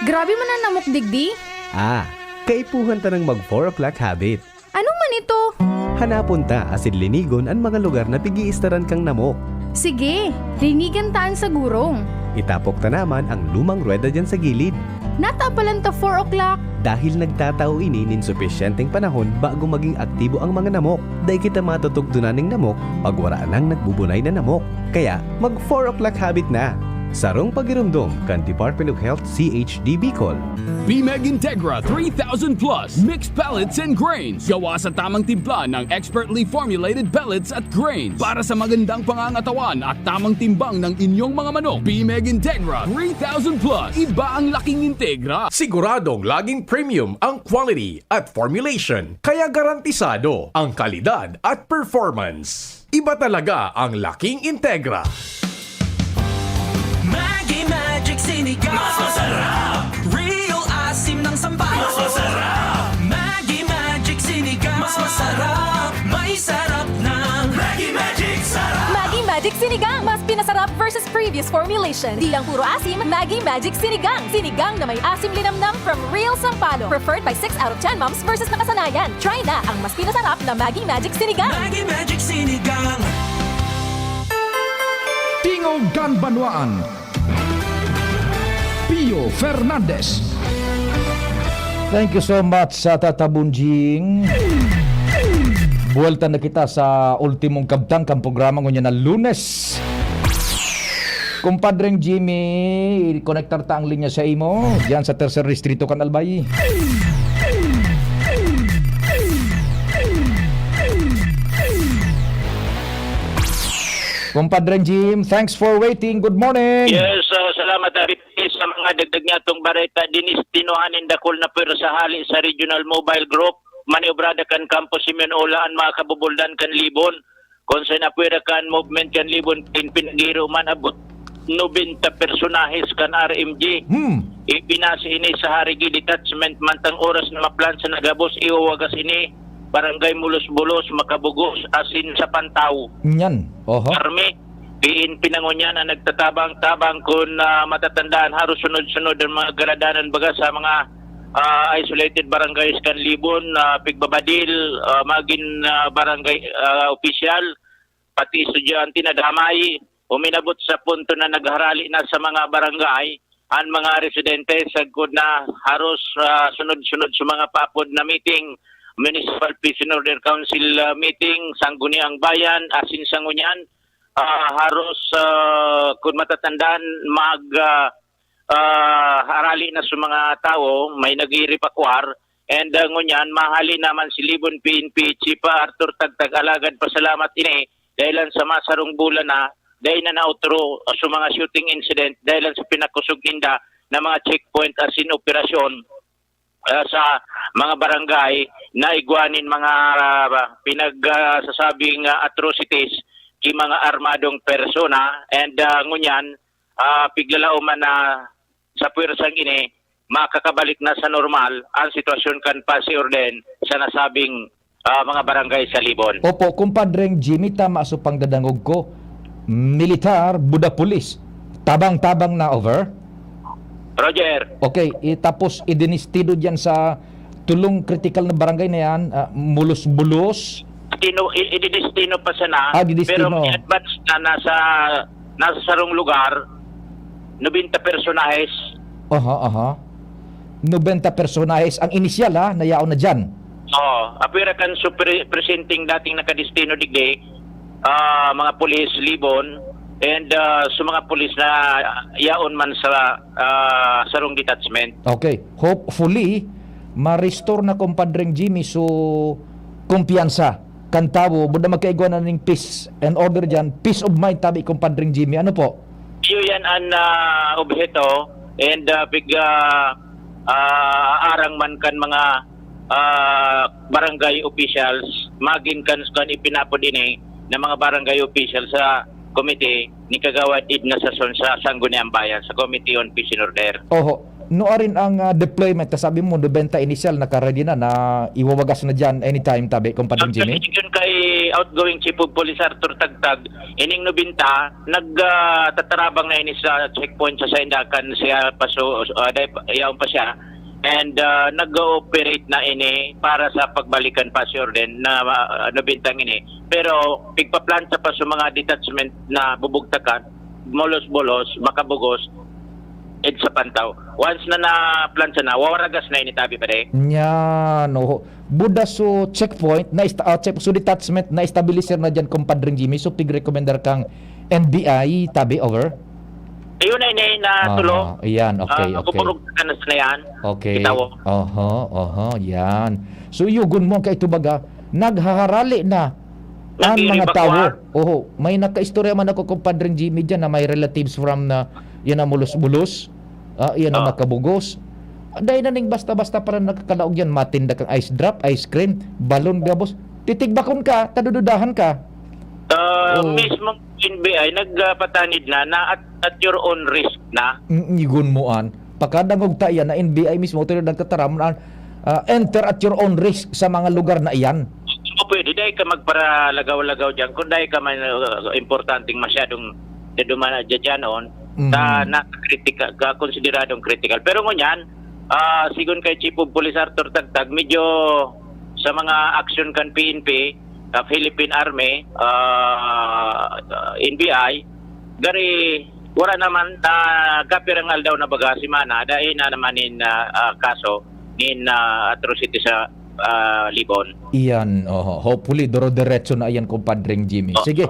Grabe man an namok digdi. Ah, kaipuhan ta nang mag four o'clock habit. Ano man ito? Hanapon ta asin linigon an mga lugar na pig-iistaran kang namok. Sige, linigan ta an sagurong. Itapok ta naman ang lumang ruweda diyan sa gilid. Natapalan ta four o'clock. Dahil nagtatao ini nin supisyenteng panahon bago maging aktibo ang mga namok. Dai kita matutugtunan ning namok pag wara nang nagbubunay na namok. Kaya, mag four o'clock habit na! Sarong pagiromdom kan Department of Health C H D Bicol. Bimeg Integra three thousand Plus Mixed Pellets and Grains. Gawa sa tamang timpla ng expertly formulated pellets at grains para sa magandang pangangatawan at tamang timbang ng inyong mga manok. Bimeg Integra three thousand Plus. Iba ang laking Integra. Siguradong laging premium ang quality at formulation, kaya garantisado ang kalidad at performance. Iba talaga ang laking Integra. Maggi Magic Sinigang. Mas masarap. Real asim ng sampalok. Mas masarap. Maggi Magic Sinigang. Mas masarap. May sarap ng Maggi Magic Sarap. Maggi Magic Sinigang. Mas pinasarap versus previous formulation. Di lang puro asim, Maggi Magic Sinigang. Sinigang na may asim linamnam from real sampalok. Preferred by six out of ten moms versus nakasanayan. Try na ang mas pinasarap na Maggi Magic Sinigang. Maggi Magic Sinigang. Tingog kan Banwaan. Pio Fernandez. Thank you so much sa Tata Bunjing. Buwelta na kita sa ultimong kabtang kan programa ngunyan na Lunes. Kumpadreng Jimmy, i-konektar ta ang linya sa imo, diyan sa Tercer Distrito kan Albay. Kumpadreng Jim, thanks for waiting. Good morning. Yes, ah, salamat, David. Sa mga dagdag niya itong bareta, dinistinohan nin dakul na pwersa hali sa Regional Mobile Group, maniobrada kan Kampo Simeon Ola an mga kabubuldan kan Libon. Kun sa napwera kan movement kan Libon, pin-, pinagiro man abot nobenta personahes kan R M G. Hmm. Ipinasi ini sa Harigi Detachment, mantang oras na maplansa na gabos, iwawagas ini, Barangay Mulos-bulos, Makabugos, asin sa Pantaw. Nyan. Oho. Army, P N P na ngunyan ang nagtatabang-tabang kun, ah, matatandaan, haros sunod-sunod ang mga garadanan baga sa mga, ah, isolated barangays kan Libon, ah, Pigbabadil, ah, magin, ah, barangay, ah, opisyal, pati estudyante na damay. Uminabot sa punto na nagharali na sa mga barangay an mga residente, sagkod na haros, ah, sunod-sunod sa mga paapod na meeting, Municipal Peace and Order Council, ah, meeting, Sangguniang Bayan, asin sa ngunyan, ah, haros, ah, kun matatandaan, mag, ah, ah, harali na sa mga tawo, may nag-iiripakwar, and, ah, ngunyan, mahali naman si Libon P N P Chief, ah, Arthur Tagtag, alagad pasalamat ini, dahilan sa masarong bulan na, dahil na nautro, ah, sa mga shooting incident, dahilan sa pinakusog ninda na mga checkpoint asin operasyon, ah, sa mga barangay na igwa nin mga, ah, pinag, ah, sasabing, ah, atrocities ki mga armadong persona, and, ah, ngunyan, ah, piglalaoman na sa pwersang ini, makakabalik na sa normal ang sitwasyon kan pasi orden sa nasabing, ah, mga barangay sa Libon. Opo, Kumpadreng Jimmy, tama sa pagdadangog ko. Militar, buda pulis. Tabang-tabang na, over? Roger. Okay, i-, tapos idinistido dyan sa tulong kritikal na barangay na yan, ah, Mulos-bulos. Tino-, i-, ididestino pa sana, Ah, didestino. Pero may advance na nasa, nasa sarong lugar, nobenta personahes. Aha, aha. Nobenta personahes. Ang inisyal, ha, na yaon na dyan. Oo. Apwera kan su-, pre-, presenting dating nakadestino digdi, ah, mga pulis, Libon, and, ah, sa mga pulis na yaon man sa, ah, sarong detachment. Okay. Hopefully, ma-restore na, Kumpadreng Jimmy, so kumpiyansa kan tawo, buda magkaigwa na ning peace and order dyan, peace of mind tabi, Kumpadreng Jimmy. Ano po? Iyo yan an, ah, obheto, and, ah, pig, ah, ah, arang man kan mga, ah, barangay officials, magin kan, kan ipinapod ini na mga barangay officials sa committee ni Kagawad Edna Sason sa Sangguniang Bayan, sa Committee on Peace and Order. Oho. Nuarin ang, ah, deployment? Ta sabi mo, nobenta inisyal, naka-ready na, na iwawagas na dyan anytime, tabi, Kumpadreng Jimmy? Actually, yun kay outgoing Chief of Police Arthur Tagtag, ining nobenta, nag, ah, tatarabang na ini sa checkpoint sa Saindakan, siya pa, so, ah, dai pa, yaon pa siya. And, ah, nag-ooperate na ini para sa pagbalikan pa, sure din, na, ah, nobentang ini. Pero, pigpaplanta pa sa mga detachment na bubugtakan, Mulos-bulos, Makabugos, EDSA Pantao. Once na na-plan sana, wawaragas na ini tabi pa de. Yan, oho. Buda so checkpoint, na esta-, ah, check-, so detachment na establisher na dyan, Compadre Jimmy. So, pig-recommendar kang N B I, tabi, over? Ayun na, ini na tulo. Ah, yan, okay, Ah, okay. Kukurog ka na sana yan. Okay. Bitaw. Oho, oho, yan. So, yugon mo, kaito baga, naghaharali na ang mga Nag-iiba tawo. Kuwan. Oho, may nakaistorya man ako, Compadre Jimmy, dyan na may relatives from na, yan na, Mulos-bulos. Ah, yan na, Oh. Makabugos. Dahil na ning basta-basta pala nakakalaog yan, matinda kang ice drop, ice cream, balon, gabos. Titigbakon ka, tadududahan ka. Ah, Oh. mismong N B I, nagpatanid na, na at, at your own risk na. Mm, igon mo an. Pakadangog ta iyan na N B I mismo, ito na nagtataram na, ah, enter at your own risk sa mga lugar na iyan. O pwede, dahil ka magparalagaw-lagaw dyan. Kung dahil ka man, uh, importanteng masyadong nadumana dyan, on, Mhm. sa na critical, ka, konsideradong critical. Pero ngunyan, ah, sigon kay Chief of Police Arthur Tagtag, medyo sa mga aksyon kan P N P, ah, Philippine Army, ah, N B I, gari, wala naman, ah, kapirang aldaw na baga, semana, dahil na naman in, ah, ah, kaso, in, ah, atrocity sa, ah, Libon. Iyan, oho. Hopefully, duro-diretso na iyan, Compadre Jimmy. Oo. Sige.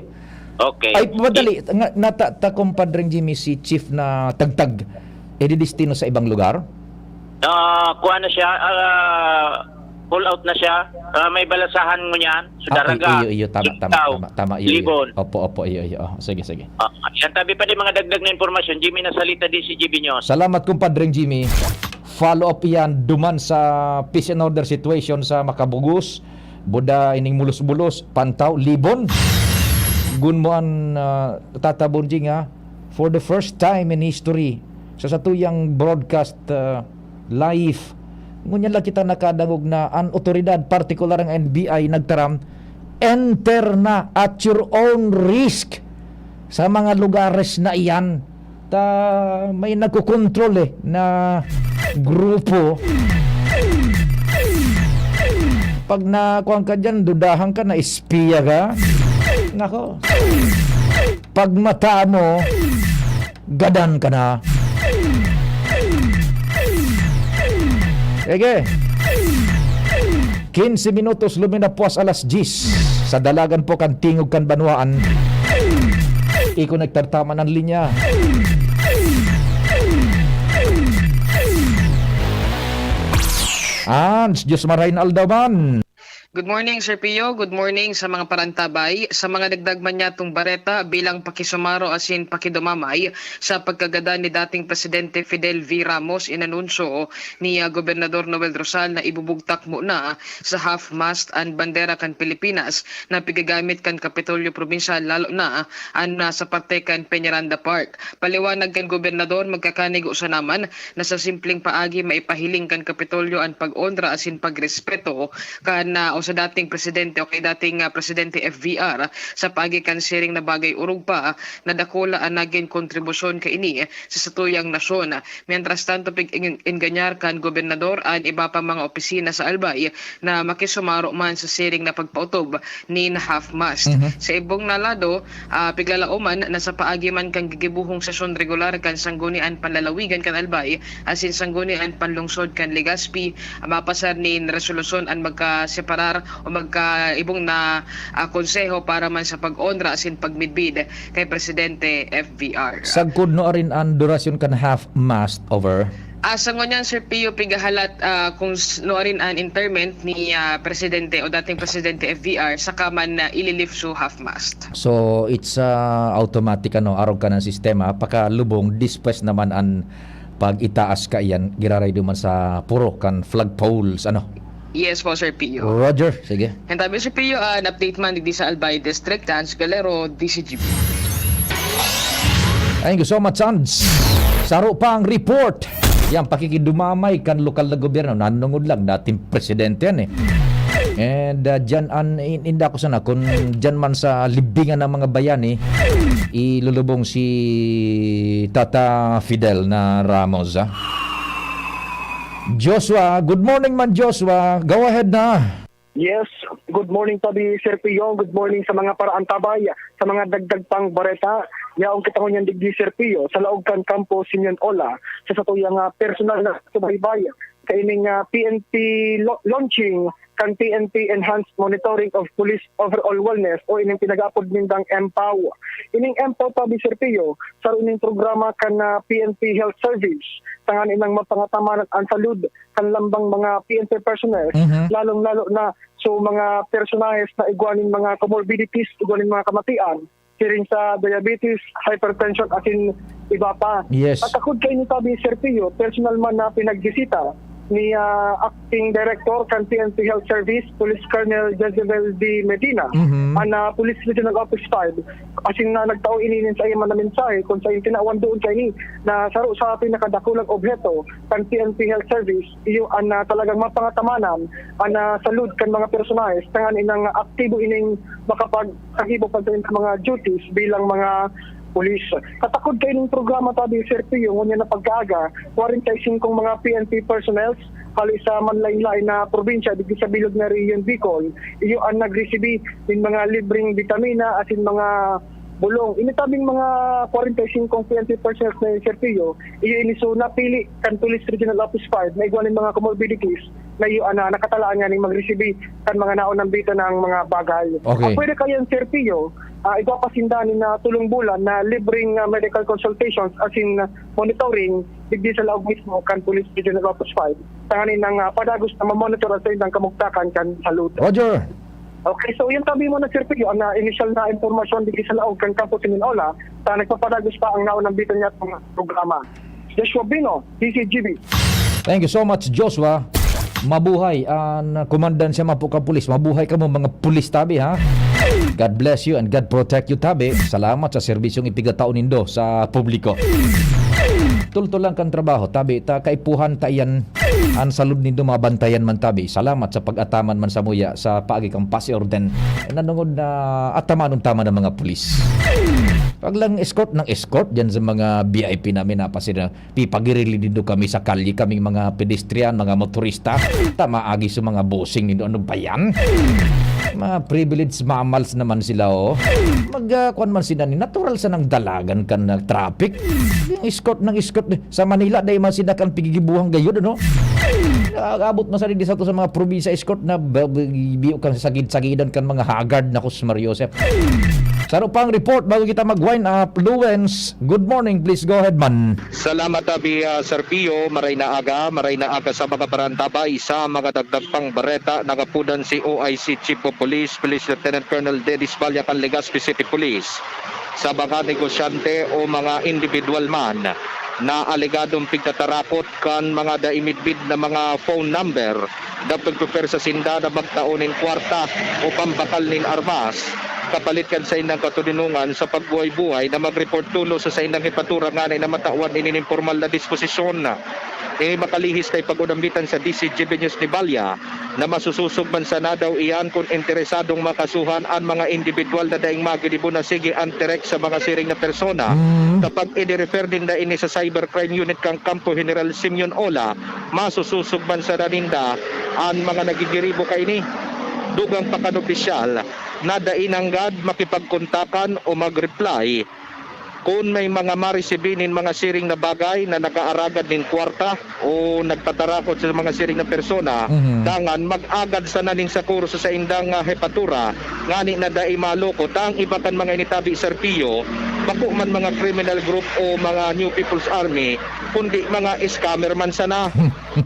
Okay. Ay, madali. I- Nga, nata-, ta, Compadre Jimmy, si Chief na Tagtag, ididestino sa ibang lugar? Ah, kuha na siya, ah, pull out na siya. Ah, may balasahan ngunyan. Ah, Sudaraga, iyo, iyo, tama, tama, Sugao, tama, tama, iyo, iyo. Libon. Opo, opo, iyo, iyo. Oh, sige, sige. Ah, yan, tabi pa din mga dagdag na impormasyon. Jimmy Nasalita, D C G B News. Salamat, Compadre Jimmy. Follow up iyan duman sa peace and order situation sa Makabugos, Buda, ining Mulos-bulos, Pantao, Libon. Gun mo an, ah, Tata Bonjing, ha? For the first time in history, sa satuyang broadcast, ah, live, ngunyan lang kita nakadangog na an otoridad, partikular ang N B I, nagtaram, "Enter na at your own risk sa mga lugares na iyan." Ta, may nagkokontrol, eh, na grupo. Pag nakuha ka dyan, dudahan ka, na-espiya ka. Nako. Pag mata mo, gadan ka na. Sige. Quince minutos luminapuas alas diyes. Sa dalagan po kan tingog kan banwaan. Ikonektar ta man an linya. Hans, Diyos marahay na aldaw man. Good morning, Sir Pio. Good morning sa mga parantabay. Sa mga dagdag man niyatong bareta bilang pakisumaro asin pakidumamay sa pagkagadan ni dating Presidente Fidel V. Ramos, inanunsyo ni, ah, Gobernador Noel Rosal na ibubugtak muna sa half-mast an bandera kan Pilipinas na pigagamit kan Kapitolyo Probinsyal, lalo na an, ah, sa parte kan Peñaranda Park. Paliwanag kan gobernador, magkakanigo sana man na sa simpleng paagi maipahiling kan Kapitolyo an pag-onra asin pagrespeto kan, ah, o sa dating presidente o kay dating, ah, Presidente F V R sa paagi kan siring na bagay, orog pa na dakula an nagin kontribusyon kaini sa satuyang nasyon. Mientras tanto, pig-, eng-, engganyar kan gobernador an iba pang mga opisina sa Albay na makisumaro man sa siring na pagpaotob nin half-mast. Mhm. Sa ibong na lado, ah, piglalaoman na sa paagi man kan gigibohong sesyon regular kan Sanggunian Panlalawigan kan Albay asin Sanggunian Panlungsod kan Legazpi, ah, mapasar nin resolusyon an magkaseparar o magkaibong na, ah, konseho para man sa pag-onra asin pagmidbid kay Presidente F V R. Sagkod nuarin an durasyon kan half-mast, over? Ah, sa ngunyan, Sir Pio, pigahalat, ah, kung s-, nuarin an interment ni, ah, Presidente o dating Presidente F V R, saka man, ah, ililift so half-mast. So, it's, ah, automatic, ano, arog ka ng sistema, pakalubong, dispwes naman an pag-itaas ka iyan, giraray duman sa puro kan flagpoles, ano? Yes po, Sir Pio. Roger, sige. And tabi, Sir Pio, ah, an update man digdi sa Albay District, Hans Galero, D C G B. Thank you so much, Hans. Saro pa ang report. Yang pakikidumamay kan lokal na gobyerno, nanungod lang, dating presidente yan eh. And, ah, dyan an, in-, inda ko sana, kung dyan man sa libingan ng mga bayani, ilulubong si Tata Fidel na Ramos, ah. Joshua, good morning man, Joshua. Go ahead na. Yes, good morning tabi, Sir Pio. Good morning sa mga paraantabay, sa mga dagdag pang bareta. Yaong kita ngunyan digdi, Sir Pio, sa laog kan Kampo Simeon Ola, sa satuyang, ah, personal na subaybay sa ining, ah, P N P lo-, launching kan P N P Enhanced Monitoring of Police Overall Wellness o ining pinag-aapod nindang M POW. Ining M POW tabi, Sir Pio, saro ining programa kan, ah, P N P Health Service, tanganing mapangataman an salud kan lambang mga P N P personnel, Mhm. lalong-lalo na so mga personahes na igwa nin mga comorbidities, igwa nin mga kamatian, siring sa diabetes, hypertension, asin iba pa. Yes. At takod kaini tabi, Sir Pio, personal man na pinagbisita ni, ah, Acting Director kan P N P Health Service, Police Colonel Jezebel D. Medina, Mhm. an, ah, Police Regional Office five, asin na nagtao ini nin saiyang mga mensahe kung sa tinawan doon kaini na saro sa pinakadakulang obheto kan P N P Health Service, iyo an, ah, talagang mapangatamanan an, ah, salud kan mga personahes tanganing aktibo ining makapagsagibo pa sa mga duties bilang mga pulis. Katakod kaining programa tabi, Sir Pio, ngunyan na pagkaaga, kwarenta y singkong mga P N P personnel hali sa manlain-lain na probinsya digdi sa bilog na rehiyon Bicol, iyo an nagresibi nin mga libreng bitamina asin mga bulong. Ini tabing mga kwarenta y singkong P N P personnel na yun, Sir Pio, iyo ini so napili kan Police Regional Office five na igwa nin mga comorbidities na iyo an, ah, nakatalaan nga ning magresibi kan mga naunang bita ng mga bagay. Okay. Ang pwede kayan, Sir Pio, ah, igwa pa sinda nin, ah, tulong bulan na libreng, ah, medical consultations asin monitoring digdi sa laog mismo kan Police Regional Office five. Tanganing, ah, padagos na mamonitor ang saindang kamugtakan kan salud. Roger. Okay, so yun tabi mo na, Sir Pio, ang, ah, initial na impormasyon digdi sa laog kan Kampo Simeon Ola, sa nagpapadagos pa ang naunang bita niya at mga programa. Joshua Bino, D C G B. Thank you so much, Joshua. Mabuhay an komandansya, mapo ka pulis. Mabuhay kamo, mga pulis tabi, ha? God bless you and God protect you tabi. Salamat sa serbisyong ipigatao nindo sa publiko. Tultulan kan trabaho tabi, ta kaipuhan ta iyan an salud nindo, mabantayan man tabi. Salamat sa pag-ataman man samuya sa paagi kan pasi orden. Nanungod na atamanon ta man an mga pulis. Wag lang escort ng escort diyan sa mga V I P namin, napasira. Pipagirili nindo kami sa kalye, kaming mga pedestrian, mga motorista. Ta maagi sa mga bossing nindo. Ano ba yan? Mga privileged mammals naman sila, oh. Mag, ah, kwan man sila ni, natural sa nang dalagan kan, ah, traffic. Yung escort ng escort, eh. Sa Manila, dahil man sila kan pigigibuhang gayod, ano? Ah, abot man sa di sa to sa mga probinsya, escort na ba-, ba-, biyo kan sagid-sagidan kan mga haggard na Kusmar Joseph. Saro pang report bago kita mag-wind up. Lawrence, good morning. Please go ahead, man. Salamat, Abi, ah, Sir Pio. Maray na aga, maray na aga sa mga parantabay. Sa mga dagdag pang bareta, nagapudan si O I C Chief of Police, Police Lieutenant Colonel Dennis Balya kan Legazpi City Police, sa mga negosyante o mga individual man na alegadong pigtatarakot kan mga dai midbid na mga phone number na pagpupwersa sinda na magtao nin kwarta o pambakal nin armas kapalit kan saindang katoninongan sa pagbuhay-buhay na mag-report tolos sa saindang hepatura ngani na matawan ini nin pormal na disposisyon. Ini makalihis na ipag-unambitan sa D C G B News ni Balya na masusosog man sana daw iyan kun interesadong makasuhan an mga indibidwal na daing magigibo na sige an tirek sa mga siring na persona. Mm. Kapag i-refer ninda ini sa Cybercrime Unit kan Kampo General Simeon Ola, masusosog man sana ninda an mga nagigiribo kaini. Dugang pa kan opisyal na dai nanggad makipagkontakan o mag-reply kun may mga maresibi nin mga siring na bagay na nag-aaragad nin kwarta o nagtatarakot sa mga siring na persona, Mhm. dangan mag-agad sana nin sakuro sa saindang, ah, hepatura, ngani na dai maloko. Ta ang iba kan mga ini tabi, Sir Pio, bako man mga criminal group o mga New People's Army, kundi mga scammer man sana.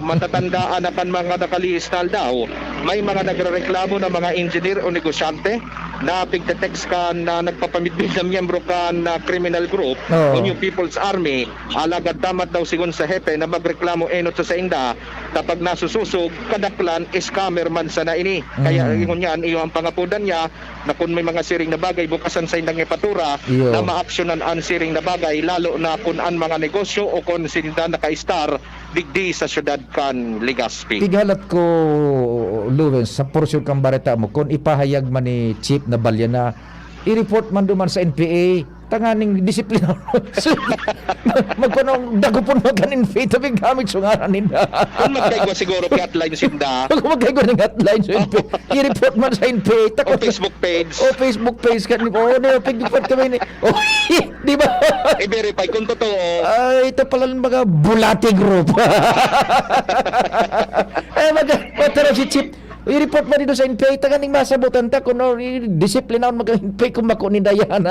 Matatandaan na kan mga nakalihis na aldaw, may mga nagrereklamo na mga engineer o negosyante na pigte-text kan, ah, nagpapamidbid na miyembro kan, ah, criminal group Oo. o New People's Army. Alagad damat daw, sigon sa hepe, na magreklamo enot sa sainda, kapag nasusosog, kadaklan, scammer man sana ini. Kaya Mm. ingon niyan, iyo ang pangapodan niya na kun may mga siring na bagay, bukasan saindang hepatura Iyo. na maaksyonan an siring na bagay, lalo na kun an mga negosyo o kun sinda naka-star digdi sa syudad kan Legazpi. Tighalat ko, Lewin, sa porsyon kang bareta mo, kun ipahayag man ni Chief na Balya na i-report man duman sa N P A, tanganing disiplina. So, magpanong dagupon man kan Inpay, tabi gamit sa ngaran ninda. Kung magkaigwa siguro, pi-hotline sinda. Kung magkaigwa ng hotline sa Inpay, i-report man sa Inpay. O Facebook page. O Facebook page kan, o, di ba, pag-report kami ni, o, di ba? I-verify kung totoo. Ay, ito pala ang mga bulati group. Eh, mag-, magtanong si Chief, i-report man dito sa Inpay, tanganing masabutan ta kung ano, i-, disiplinahon mag-Inpay kung mako ni Dayan.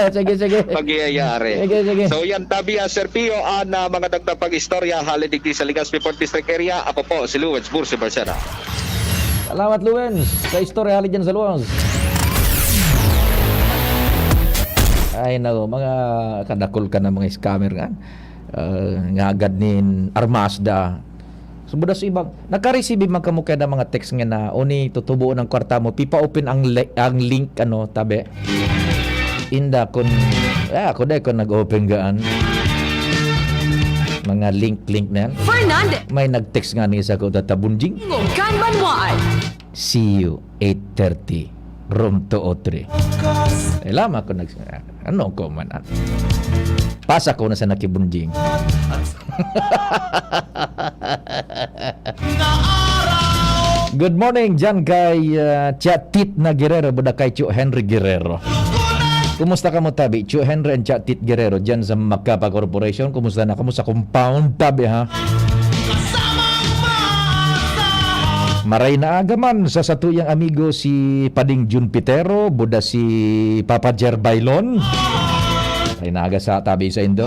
Sige, sige. Pagyayari. Sige, sige. So, yan, tabi, ah, Sir Pio, ang, ah, mga dagdag pang istorya, hali digdi sa Legazpi Fourth District area. Ako po, si Luwens Bursi Barcena. Salamat, Luwens, sa istorya hali dyan sa Luwens. Ay, nako, mga kadakol ka na mga scammer nga. Ah, nga agad nin armas da. So, buda sa iba, nakareceive man kamo kaya ng mga text nga na, "Oni, tutubo ng kwarta mo, pipa-open ang li-, ang link, ano, tabi." Inda kun, ah, ako dai ko nag-open gaan. Mga link-link na yan. Fernandez. May nag-text nga ni isa ko, Tata Bunjing. Tingog kan Banwaan. See you, eight thirty, room two oh three. Eh, lama ko nag-, ano ko man, ah. Pasa ko na sa nakibunjing. Good morning, dyan kay, ah, Chatit na Guerrero, buda kay Chu Henry Guerrero. Kumusta kamo, tabi? Chu Henry and Chatit Guerrero, dyan sa Macapa Corporation. Kumusta na kamo sa compound, tabi, ha? Maray na aga man sa satuyang amigo si Pading Jun Pitero, buda si Papa Jer Bailon. Maray na aga sa tabi sa indo.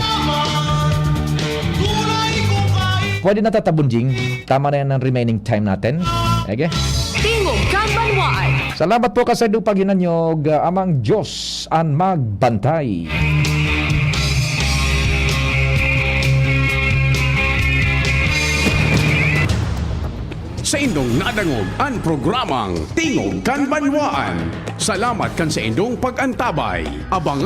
Pwede na, Tata Bunjing. Tama na yan ang remaining time natin. Ege. Tingog kan Banwaan. Salamat po, kasaydo paghinanyog, ah, Amang Diyos an magbantay. Saindong nadangog an programang Tingog kan Banwaan. Salamat kan saindong pag-antabay. Abangan